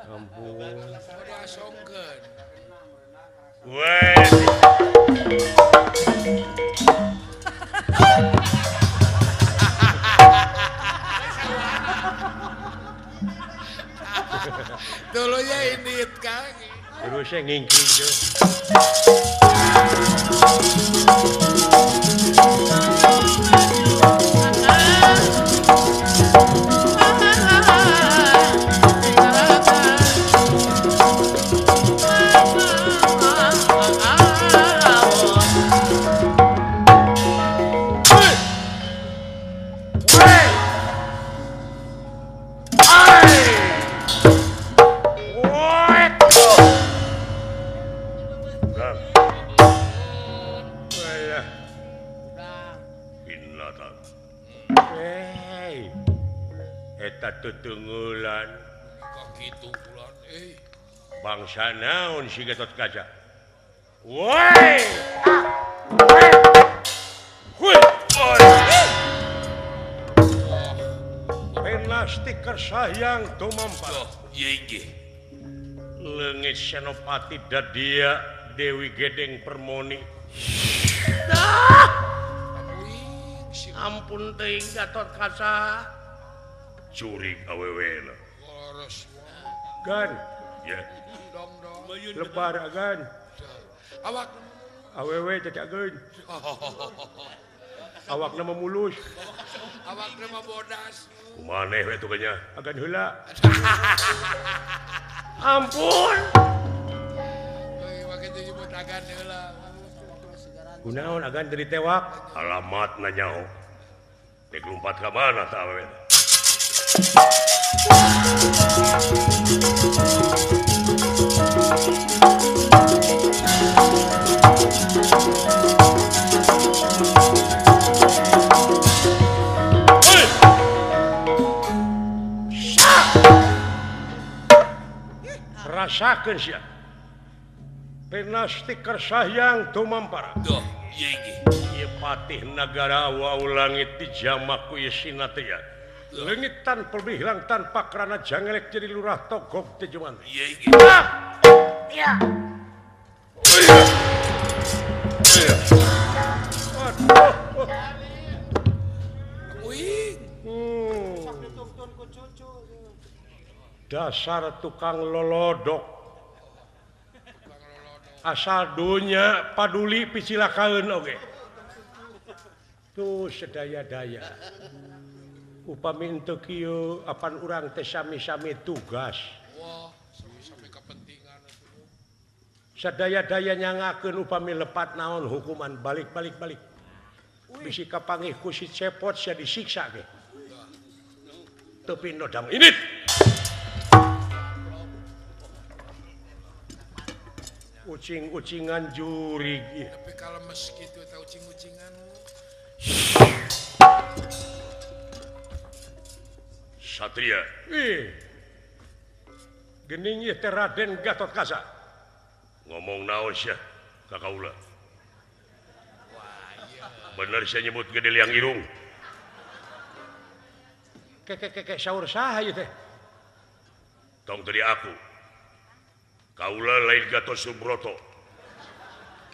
[SPEAKER 1] Ampun.
[SPEAKER 2] Homo diasongkeun.
[SPEAKER 1] Weh.
[SPEAKER 2] Dulunya indit Kang.
[SPEAKER 1] Terusnya ngingking tuh. Tetunggulan
[SPEAKER 2] kitu bulan eh
[SPEAKER 1] bangsa naon si Gatot Kaca. Woi. Hui. Penasti kersayang tumampa.
[SPEAKER 2] Ieu inggih.
[SPEAKER 1] Leungit Senopati Dadia Dewi Gedeng Permoni. Ampun teuing Gatot Kaca. Curig awewe na. Gan. Ya. Lebar agan.
[SPEAKER 2] Awak
[SPEAKER 1] awewe cacageun. Awakna mah mulus.
[SPEAKER 2] Awakna mah bodas.
[SPEAKER 1] Kumaneh we tuh nya? Agan heula. Ampun.
[SPEAKER 2] Euy make teh nyebut agan heula.
[SPEAKER 1] Kunaon agan teu ditewak? Alamatna nyaho. Dek lumpat ka mana tah awewe? Hey! Rasakeun sia. Pinasti kersahyang tumampara.
[SPEAKER 2] Duh, ieu
[SPEAKER 1] ieu patih nagara wau langit dijamak ku ieu sinatria. Leungit tanpa hilang tanpa karena jangelek jadi lurah togog teh juman.
[SPEAKER 2] Ieu ge.
[SPEAKER 1] Ya. Aduh.
[SPEAKER 2] Uing.
[SPEAKER 1] Dasar tukang lolodok. Asal dunya paduli picilakaeun oge. Tuh sedaya-daya. Upami henteu kieu apan urang teh sami-sami tugas.
[SPEAKER 2] Wah, sami-sami kepentingan atuh.
[SPEAKER 1] Sadaya-daya nyangakeun upami lepat naon hukuman balik-balik balik. Bisi kapanggih ku si Cepot sia disiksa ge. Teu pindo dam init. Ucing-ucingan jurig.
[SPEAKER 2] Tapi kalau mes kitu eta ucing-ucingan.
[SPEAKER 1] Satria. Ih. Gening ieu teh Raden Gatotkaca.
[SPEAKER 6] Ngomong naon sia ka kaula? Bener sia nyebut gede liang irung.
[SPEAKER 1] Keke saur saha ieu teh?
[SPEAKER 6] Tong tadi aku. Kaula lain Gatot Subroto.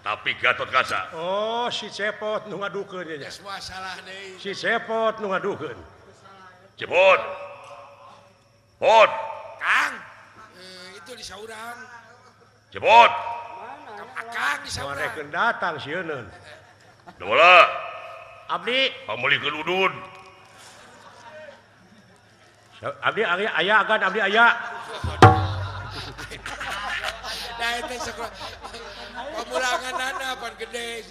[SPEAKER 6] Tapi Gatotkaca.
[SPEAKER 1] Oh, si Cepot nu ngadukeun ieu nya.
[SPEAKER 2] Salah deui.
[SPEAKER 1] Si Cepot nu ngadukeun.
[SPEAKER 6] Cepot. Pot.
[SPEAKER 2] Kang. Itu di saurang.
[SPEAKER 6] Cepot.
[SPEAKER 2] Akang di saurang.
[SPEAKER 1] Moal datang sieun.
[SPEAKER 6] Dola.
[SPEAKER 1] Abdi
[SPEAKER 6] pameulikeun udud.
[SPEAKER 1] Abdi aya agan abdi aya.
[SPEAKER 2] Nah itu sekolah pamulanganana pan gede.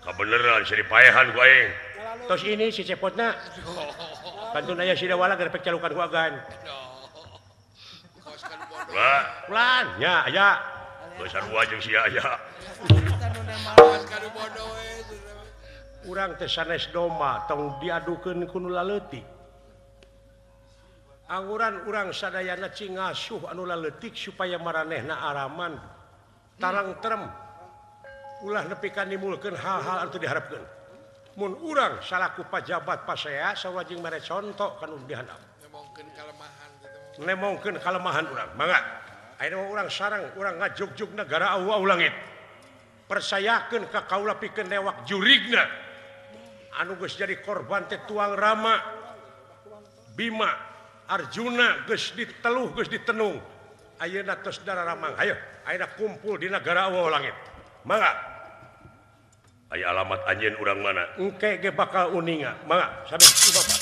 [SPEAKER 6] Kabeneran seri paehan ku aing.
[SPEAKER 1] Tos ini si Cepotna. Kantun aya si Dawala gerepek calukan ku agan.
[SPEAKER 6] Lah,
[SPEAKER 1] ulan nya aya.
[SPEAKER 6] Geus sarua jeung sia aya.
[SPEAKER 1] Urang teh sanes domba tong diadukeun ku nu laleutik. Anguran urang sadayana cing ngasuh anu laleutik supaya maranehna araman tarang terem ulah nepi ka nimulkeun hal-hal anu teu diharapkeun. Mun urang salaku pajabat pasea sawajing mere conto ka nu dihandap.
[SPEAKER 2] Nemongkeun kalemahan kitu.
[SPEAKER 1] Nemongkeun kalemahan urang. Mangga. Ayeuna urang sareng urang ngajugjug negara awau langit. Percayakeun ka kaula pikeun newak jurigna. Anu geus jadi korban teh Tuang Rama, Bima, Arjuna geus diteluh geus ditenung. Ayeuna tos dararamang. Hayo, ayeuna kumpul di negara awau langit. Mangga.
[SPEAKER 6] Aya alamat anjeun urang mana?
[SPEAKER 1] Engke ge bakal uninga. Mangga, sami ku bapak.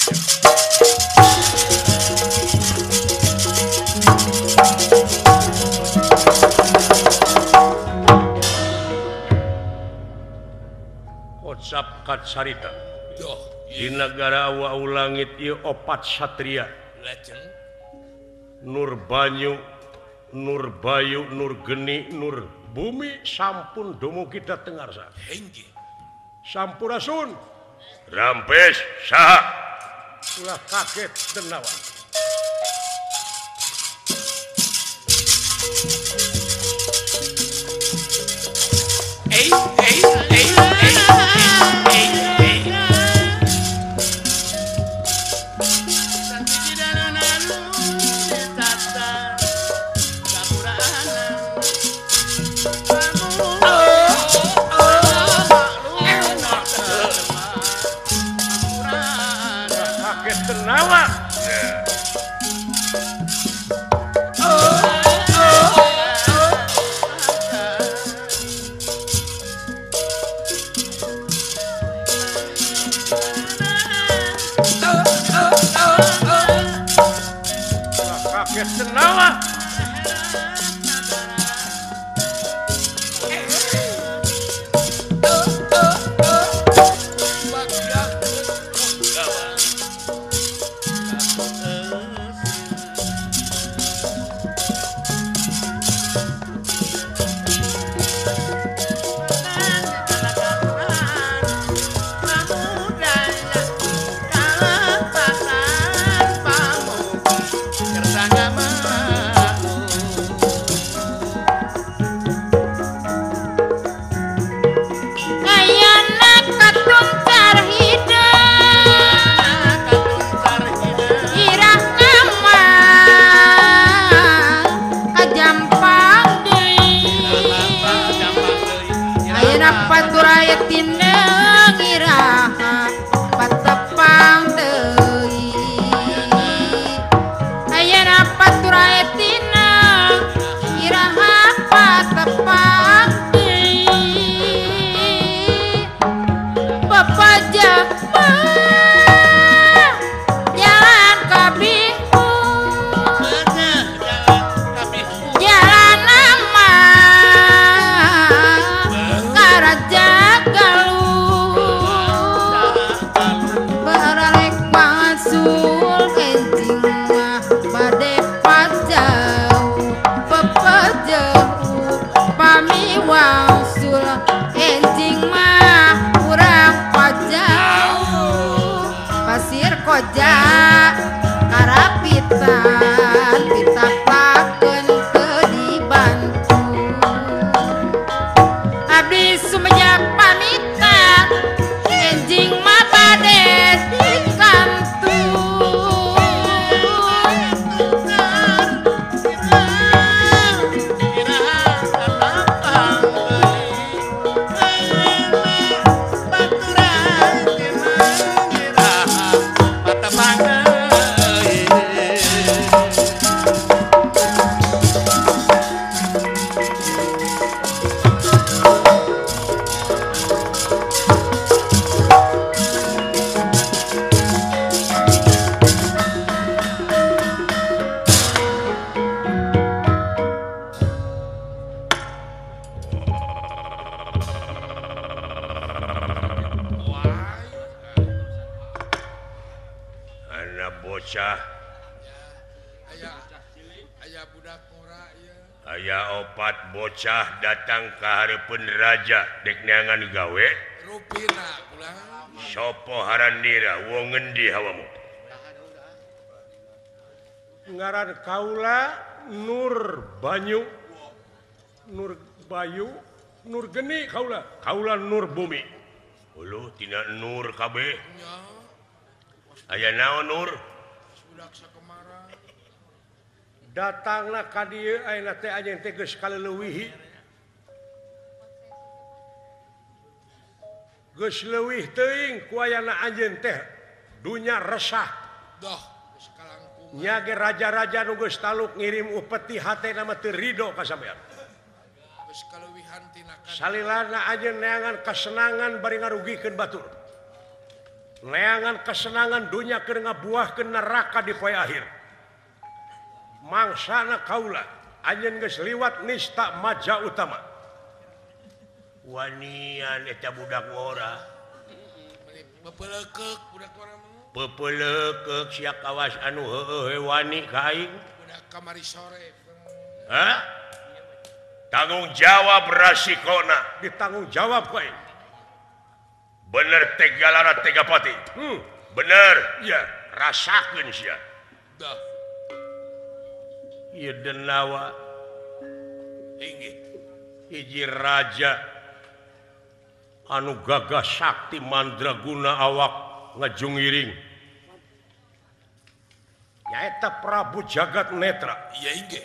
[SPEAKER 1] Kocap kacarita. Di negara awau langit ieu opat satria.
[SPEAKER 2] Lajeng
[SPEAKER 1] Nur Banyu, Nur Bayu, Nur Geni, Nur Bumi sampun dumugi dhateng ngarsa.
[SPEAKER 2] Inggih.
[SPEAKER 1] Sampurasun.
[SPEAKER 6] Rampes saha?
[SPEAKER 1] Ulah kaget denawa.
[SPEAKER 2] Ei ei ei ei ei ei.
[SPEAKER 4] Kertangama.
[SPEAKER 3] Mah jalan kabingung jalan nama Karaja Galuh bararek wangsul enjing mah bade pajauh pepejeuh pami wangsul enjing mah urang pajauh pasir koja karapitan pitapakeun teu dibantu abdi sumejak pamitan enjing mah bade dikantun.
[SPEAKER 6] Anak bocah
[SPEAKER 2] Aya budak ngora ieu.
[SPEAKER 6] Aya opat bocah datang ka hareupeun raja dek neangan gawe.
[SPEAKER 2] Rupina pulang.
[SPEAKER 6] Sopo harandira wong ngendi hawamu?
[SPEAKER 1] Ngaran kaula Nur Banyu Nur Bayu Nur Geni kaula
[SPEAKER 6] kaula Nur Bumi. Uluh tina Nur kabeh.
[SPEAKER 2] Nya.
[SPEAKER 6] Aya naon Nur?
[SPEAKER 2] Budak sakumara.
[SPEAKER 1] Datangna ka dieu ayeuna teh anjeun teh geus kaleuwihi. Geus leuwih teuing ku ayana anjeun teh dunya resah.
[SPEAKER 2] Doh geus kalangkung.
[SPEAKER 1] Nya ge raja-raja nu geus taluk ngirim upeti hatena mah teu rido ka sampean.
[SPEAKER 2] Geus kaleuwihan tina
[SPEAKER 1] Salilana anjeun neangan kasenangan bari ngarugikeun batur. Neangan kesenangan dunya keur ngabuahkeun neraka di poe akhir. Mangsana kaula anjeun geus liwat nista maja utama.
[SPEAKER 6] Wanian eta budak ngora.
[SPEAKER 2] Pepelekeuk budak ngora mah.
[SPEAKER 6] Pepelekeuk sia kawas anu heueuh wani ka aing.
[SPEAKER 2] Budak kamari sore.
[SPEAKER 6] Hah? Tanggung jawab rasikona.
[SPEAKER 1] Ditanggung jawab ku aing.
[SPEAKER 6] Bener Tegalara Tegapati. Bener.
[SPEAKER 1] Ya,
[SPEAKER 6] rasakeun sia.
[SPEAKER 2] Dah.
[SPEAKER 6] Ieu denawa
[SPEAKER 2] inggih.
[SPEAKER 6] Hiji raja anu gagah sakti mandraguna awak ngajungiring.
[SPEAKER 1] Nyaeta Prabu Jagat Netra.
[SPEAKER 2] Iya inggih.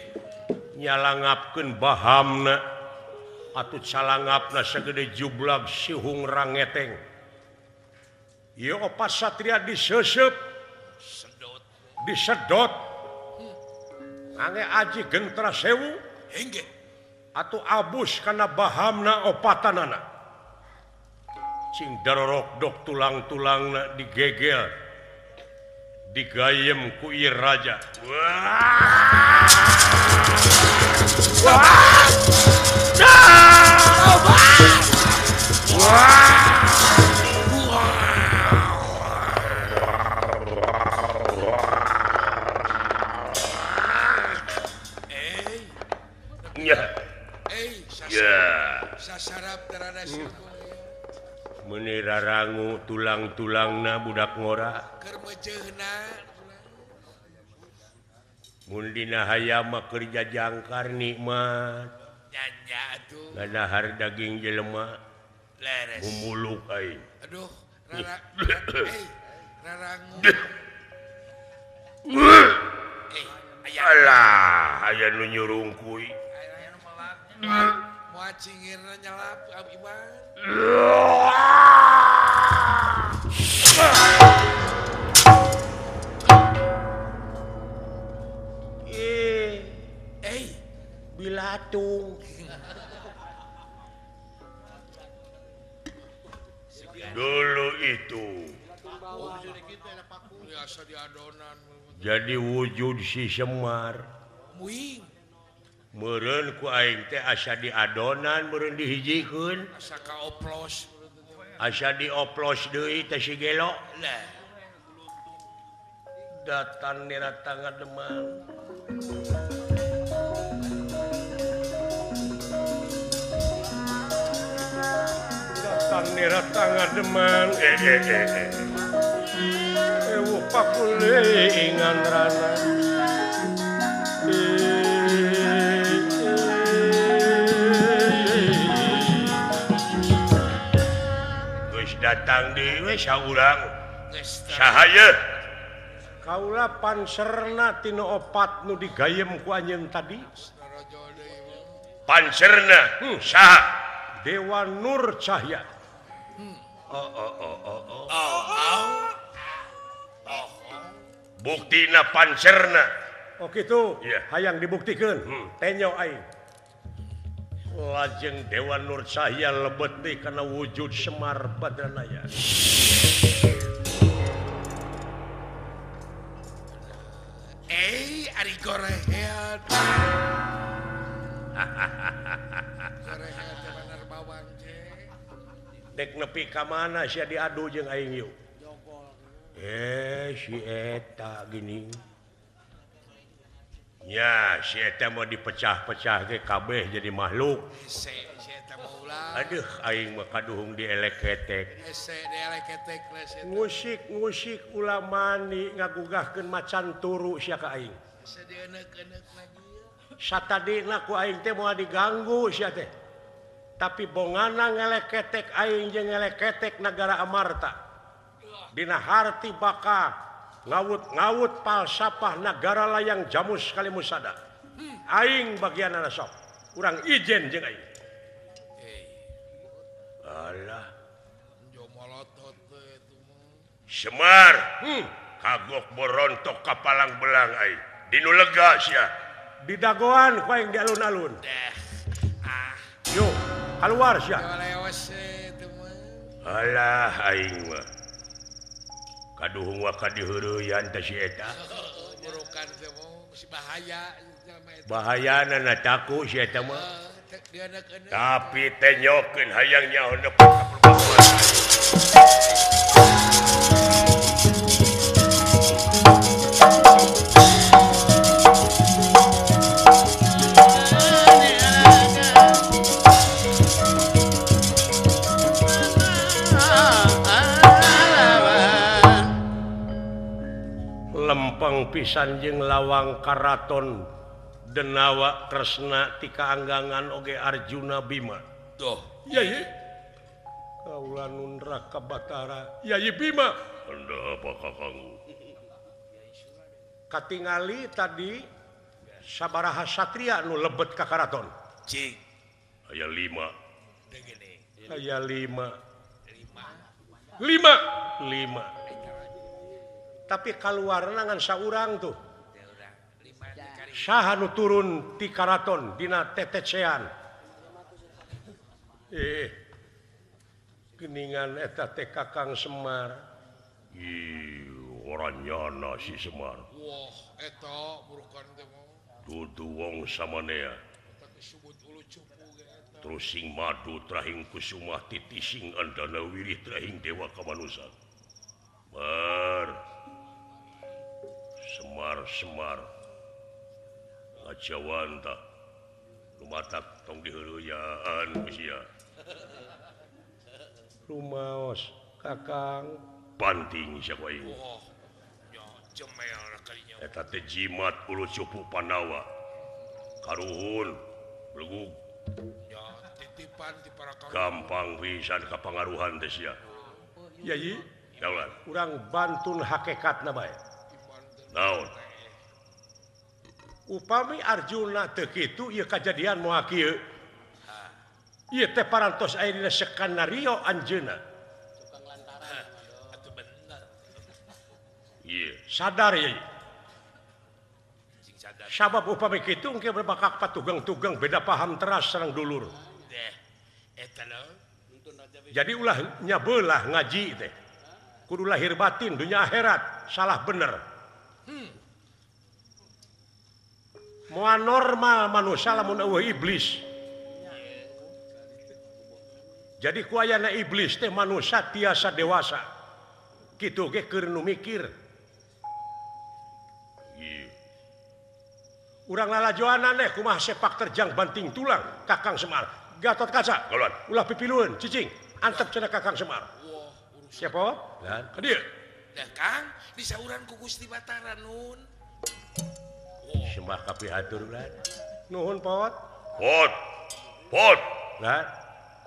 [SPEAKER 6] Nyalangapkeun bahamna atuh calangapna sagede jublag sihung rangeteng.
[SPEAKER 1] Ieu opat satria diseuseup,
[SPEAKER 2] sedot,
[SPEAKER 1] disedot. Ange aji gentra sewu
[SPEAKER 2] inggih.
[SPEAKER 1] Atuh abus kana bahamna opatanana.
[SPEAKER 6] Cing darorokdok tulang-tulangna digegel, digayem ku ieu raja. Wah! Wah! Wah!
[SPEAKER 2] Sasarap terada
[SPEAKER 6] Meni rarangu tulang-tulangna budak ngora.
[SPEAKER 2] Keur meuceuna.
[SPEAKER 6] Mun dina hayam mah keur jajangkar nikmat.
[SPEAKER 2] Nya atuh.
[SPEAKER 6] Ngadahar daging jelema.
[SPEAKER 2] Leres.
[SPEAKER 6] Mumuluk aing.
[SPEAKER 2] Aduh, rara rarangu.
[SPEAKER 6] Alah, aya nu nyurungkuy.
[SPEAKER 2] Moal cingirna nyelap Iwan.
[SPEAKER 1] Bilatung.
[SPEAKER 6] Dulu itu Jadi wujud si Semar. Meureun ku aing teh asa diadonan meureun dihijikeun.
[SPEAKER 2] Asa kaoplos.
[SPEAKER 6] Asa dioplos deui teh si gelo. Datan nirata ngademan. Datan nirata ngademan. Ewu pakulingan rana. Geus datang deui we saurang. Saha yeuh?
[SPEAKER 1] Kaula panserna tina opat nu digayem ku anjeun tadi.
[SPEAKER 6] Panserna saha?
[SPEAKER 1] Dewa Nur Cahya.
[SPEAKER 6] Oh. Buktina panserna.
[SPEAKER 1] Oh kitu,
[SPEAKER 6] yeah.
[SPEAKER 1] Hayang dibuktikeun. Tenyo aing.
[SPEAKER 6] Lajeng Dewa Nur Cahya lebet deui kana wujud Semar Badranaya.
[SPEAKER 2] Ari goreheat. Goreheat teh bener bawang je.
[SPEAKER 1] Dek nepi ka mana sia diadu jeung aing yeuh. Si eta gini.
[SPEAKER 6] Ya, si eta mau dipecah-pecah ge kabeh jadi makhluk.
[SPEAKER 2] Si eta mah ulah.
[SPEAKER 6] Aduh, aing mah kaduhung dielek-ketek.
[SPEAKER 2] Hese dielek-ketek lah si eta.
[SPEAKER 1] Musik-musik ulah mani ngagugahkeun macan turu sia ka aing.
[SPEAKER 2] Hese dieneuk-eneuk lagi.
[SPEAKER 1] Satadina ku aing teh moal diganggu sia teh. Tapi bongana ngeleketek aing jeung ngeleketek nagara Amarta. Dina harti baka ngawut-ngawut palsapah nagara layang jamus kalimusada. Aing bagianana sok. Urang ijen jeung aing.
[SPEAKER 6] Alah. Semar, kagok borontok ka palang belang aing. Dinu lega sia.
[SPEAKER 1] Didagoan ku aing di alun-alun. Yo, keluar sia.
[SPEAKER 6] Alah aing mah. Kaduhung wa kadiheureyan teh si eta.
[SPEAKER 2] Burukan teh si bahaya jelema eta.
[SPEAKER 6] Bahayana na taku si eta mah. Tapi tenyokeun hayang nyaho nepi ka perbakuan.
[SPEAKER 1] Lempeng pisan jeung lawang karaton Denawa Kresna tika anggangan oge Arjuna Bima.
[SPEAKER 2] Tuh.
[SPEAKER 1] Yai. Kaula nun Raka Batara. Yai Bima.
[SPEAKER 6] Anda apa kakangku?
[SPEAKER 1] Katingali tadi sabaraha satria nu lebet ka karaton.
[SPEAKER 2] Cik.
[SPEAKER 6] Aya 5.
[SPEAKER 1] Aya 5. 5. Tapi kaluarna ngan saurang tuh. Saha nu turun ti karaton dina tetecean. Geningan eta teh Kakang Semar.
[SPEAKER 6] Ih, ora nyana si Semar.
[SPEAKER 2] Wah, eta burukan teh mah.
[SPEAKER 6] Dudu wong samanea. Terus sing madu trahing kusumah titising andana wirih trahing dewa kamanusan. Mar. Semar-semar ngajawanta lumatak tong diheureuyan ku sia.
[SPEAKER 1] Rumaos Kakang
[SPEAKER 6] banting sia ku aing.
[SPEAKER 2] Oh, nya jemel kalinya.
[SPEAKER 6] Eta teh jimat ulu cupu Pandawa. Karuhun belegug.
[SPEAKER 2] Nya titipan ti para karuhun.
[SPEAKER 6] Gampang pisan kapangaruhan teh sia.
[SPEAKER 1] Yai,
[SPEAKER 6] daulan.
[SPEAKER 1] Urang bantun hakikatna bae.
[SPEAKER 6] Naon?
[SPEAKER 1] Upami Arjuna teu kitu ieu kajadian moal kieu. Ieu teh parantos aya dina skenario anjeunna.
[SPEAKER 2] Atuh bener.
[SPEAKER 6] Ieu
[SPEAKER 1] sadar ieu.
[SPEAKER 2] Sing sadar.
[SPEAKER 1] Sabab upami kitu engke bakal patugeng-tugeng beda paham teras sareng dulur.
[SPEAKER 2] Deh, eta lho.
[SPEAKER 1] Jadi ulah nyabelah ngaji teh. Kudu lahir batin dunia akhirat salah bener. Moal normal manusia lamun eueuh iblis. Jadi ku ayana iblis teh manusia tiasa dewasa. Kitu ge keur nu mikir. Urang lalajoanan eh kumaha sepak terjang banting tulang Kakang Semar. Gatot Kaca, ulah pipilueun cicing, antep cenah Kakang Semar. Siapa? Lan, ka dieu.
[SPEAKER 2] Dah Kang, disauran ku Gusti Batara nun.
[SPEAKER 1] Sembah kapihatur lan. Nuhun Pot.
[SPEAKER 6] Pot. Pot.
[SPEAKER 1] Lan.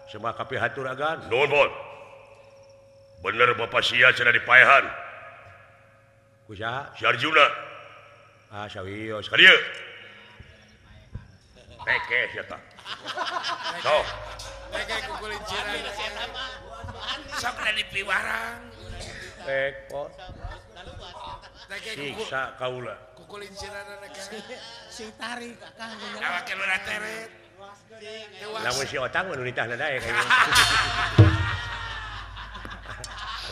[SPEAKER 1] Sembah kapihatur agan.
[SPEAKER 6] Nuhun Pot. Bener Bapak sia cenah dipaehan.
[SPEAKER 1] Ku saha?
[SPEAKER 6] Si Arjuna.
[SPEAKER 1] Ah, sawios.
[SPEAKER 6] Ka dieu. Peke sia tah. Sok.
[SPEAKER 2] Peke kukulinciran. Sok da dipiwarang.
[SPEAKER 1] Pek Pot. Siksa kaula.
[SPEAKER 2] Kukulinciran
[SPEAKER 5] si tarik Kang.
[SPEAKER 2] Awak nu teret.
[SPEAKER 1] Lamun si otang mah nu nitahna daek.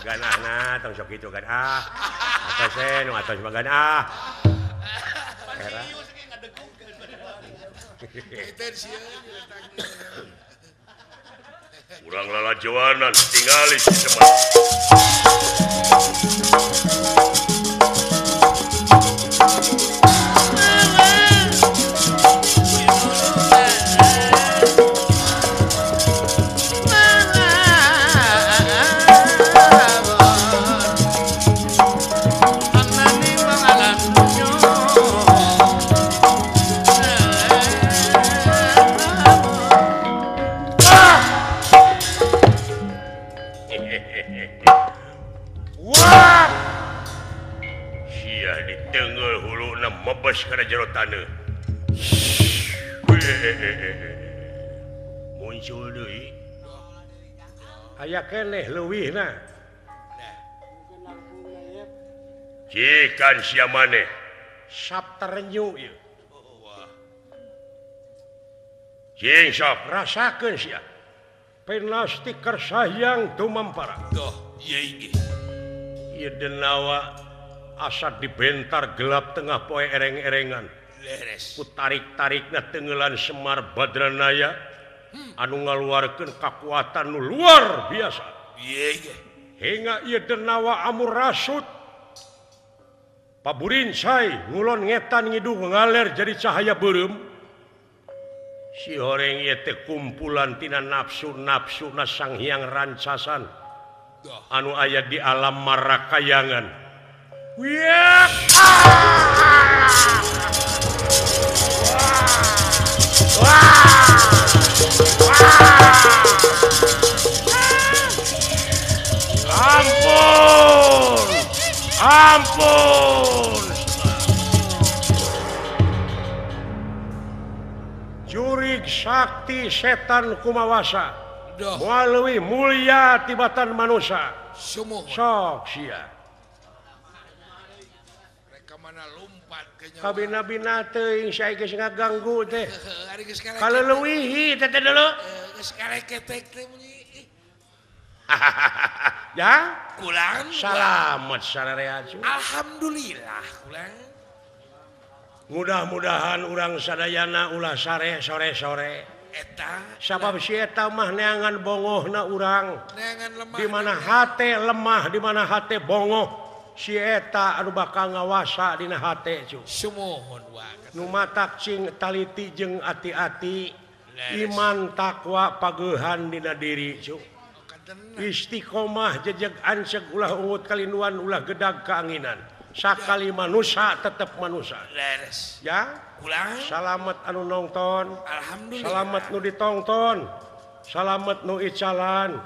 [SPEAKER 1] Ganahna tong sok kitu kan ah. Atos we nu atos mah ah. Era.
[SPEAKER 6] Urang lalajoanan tingali si Semar. Kana jero taneuh. Muncul deui.
[SPEAKER 1] Aya keneh leuwihna.
[SPEAKER 6] Cikan sia maneh.
[SPEAKER 1] Sap terenyu ieu.
[SPEAKER 6] Cing sok
[SPEAKER 1] rasakeun sia. Penasti kersayang tumampara.
[SPEAKER 2] Doh, ieu inggih.
[SPEAKER 1] Ieu denawa asa dibentar gelap tengah poe ereng-erengan. Ku tarik-tarikna tenggelan Semar Badranaya anu ngaluarkeun kakuatan nu luar biasa. Hingga ieu denawa amur rasut paburincai ngulon ngetan ngidung ngaler jadi cahaya beureum. Si horeng ieu teh kumpulan tina nafsu-nafsuna Sang Hyang Rancasan anu aya di alam marakayangan. Ampun, ampun. Jurig sakti setan kumawasa, moal leuwih mulia tibatan manusia. Sok sia. Kabina-bina teuing sia geus ngaganggu teh. Kaleuwihi teh dulu.
[SPEAKER 2] Geus kareketek teh bunyi.
[SPEAKER 1] Ya,
[SPEAKER 2] kulang.
[SPEAKER 1] Salamet sararea.
[SPEAKER 2] Alhamdulillah kulang.
[SPEAKER 1] Mudah-mudahan urang sadayana ulah sare sore-sore.
[SPEAKER 2] Eta
[SPEAKER 1] sabab si eta mah neangan bongohna urang.
[SPEAKER 2] Neangan lemah.
[SPEAKER 1] Di mana hate lemah, di mana hate bongoh. Si eta anu bakal ngawasa dina hate cu.
[SPEAKER 2] Sumuhun wa.
[SPEAKER 1] Nu matak cing taliti jeung ati-ati, iman takwa pageuhan dina diri cu. Istiqomah jejeg anceg ulah ungut kalinduan ulah gedag kaanginan. Sakali manusia tetep manusia.
[SPEAKER 2] Leres.
[SPEAKER 1] Ya?
[SPEAKER 2] Kulang.
[SPEAKER 1] Salamet anu nonton.
[SPEAKER 2] Alhamdulillah.
[SPEAKER 1] Salamet nu ditongton. Salamet nu icalan.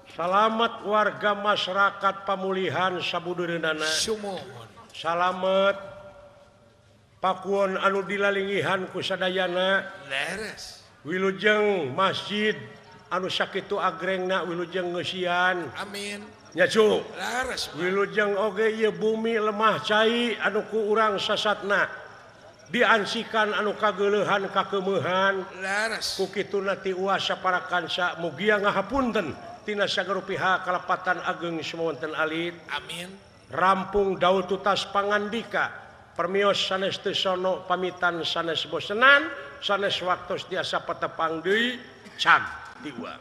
[SPEAKER 1] Salamet warga masyarakat pamulihan sabudureunana.
[SPEAKER 2] Sumuhun.
[SPEAKER 1] Salamet pakuon anu dilalingihan ku sadayana.
[SPEAKER 2] Leres.
[SPEAKER 1] Wilujeng masjid anu sakitu agrengna wilujeng ngeusian.
[SPEAKER 2] Amin.
[SPEAKER 1] Nya cu.
[SPEAKER 2] Leres.
[SPEAKER 1] Wilujeng oge ieu bumi lemah cai anu ku urang sasatna diansikan anu kageuleuhan kakemeuhan.
[SPEAKER 2] Leres.
[SPEAKER 1] Ku kituna ti uasa para kansa mugia ngahapunten Tina sagarupiha kalepatan ageng sumawonten alit.
[SPEAKER 2] Amin.
[SPEAKER 1] Rampung daul tutas pangandika permios sanes teu sono pamitan sanes bosenan sanes waktos tiasa patepang deui cag tiwa.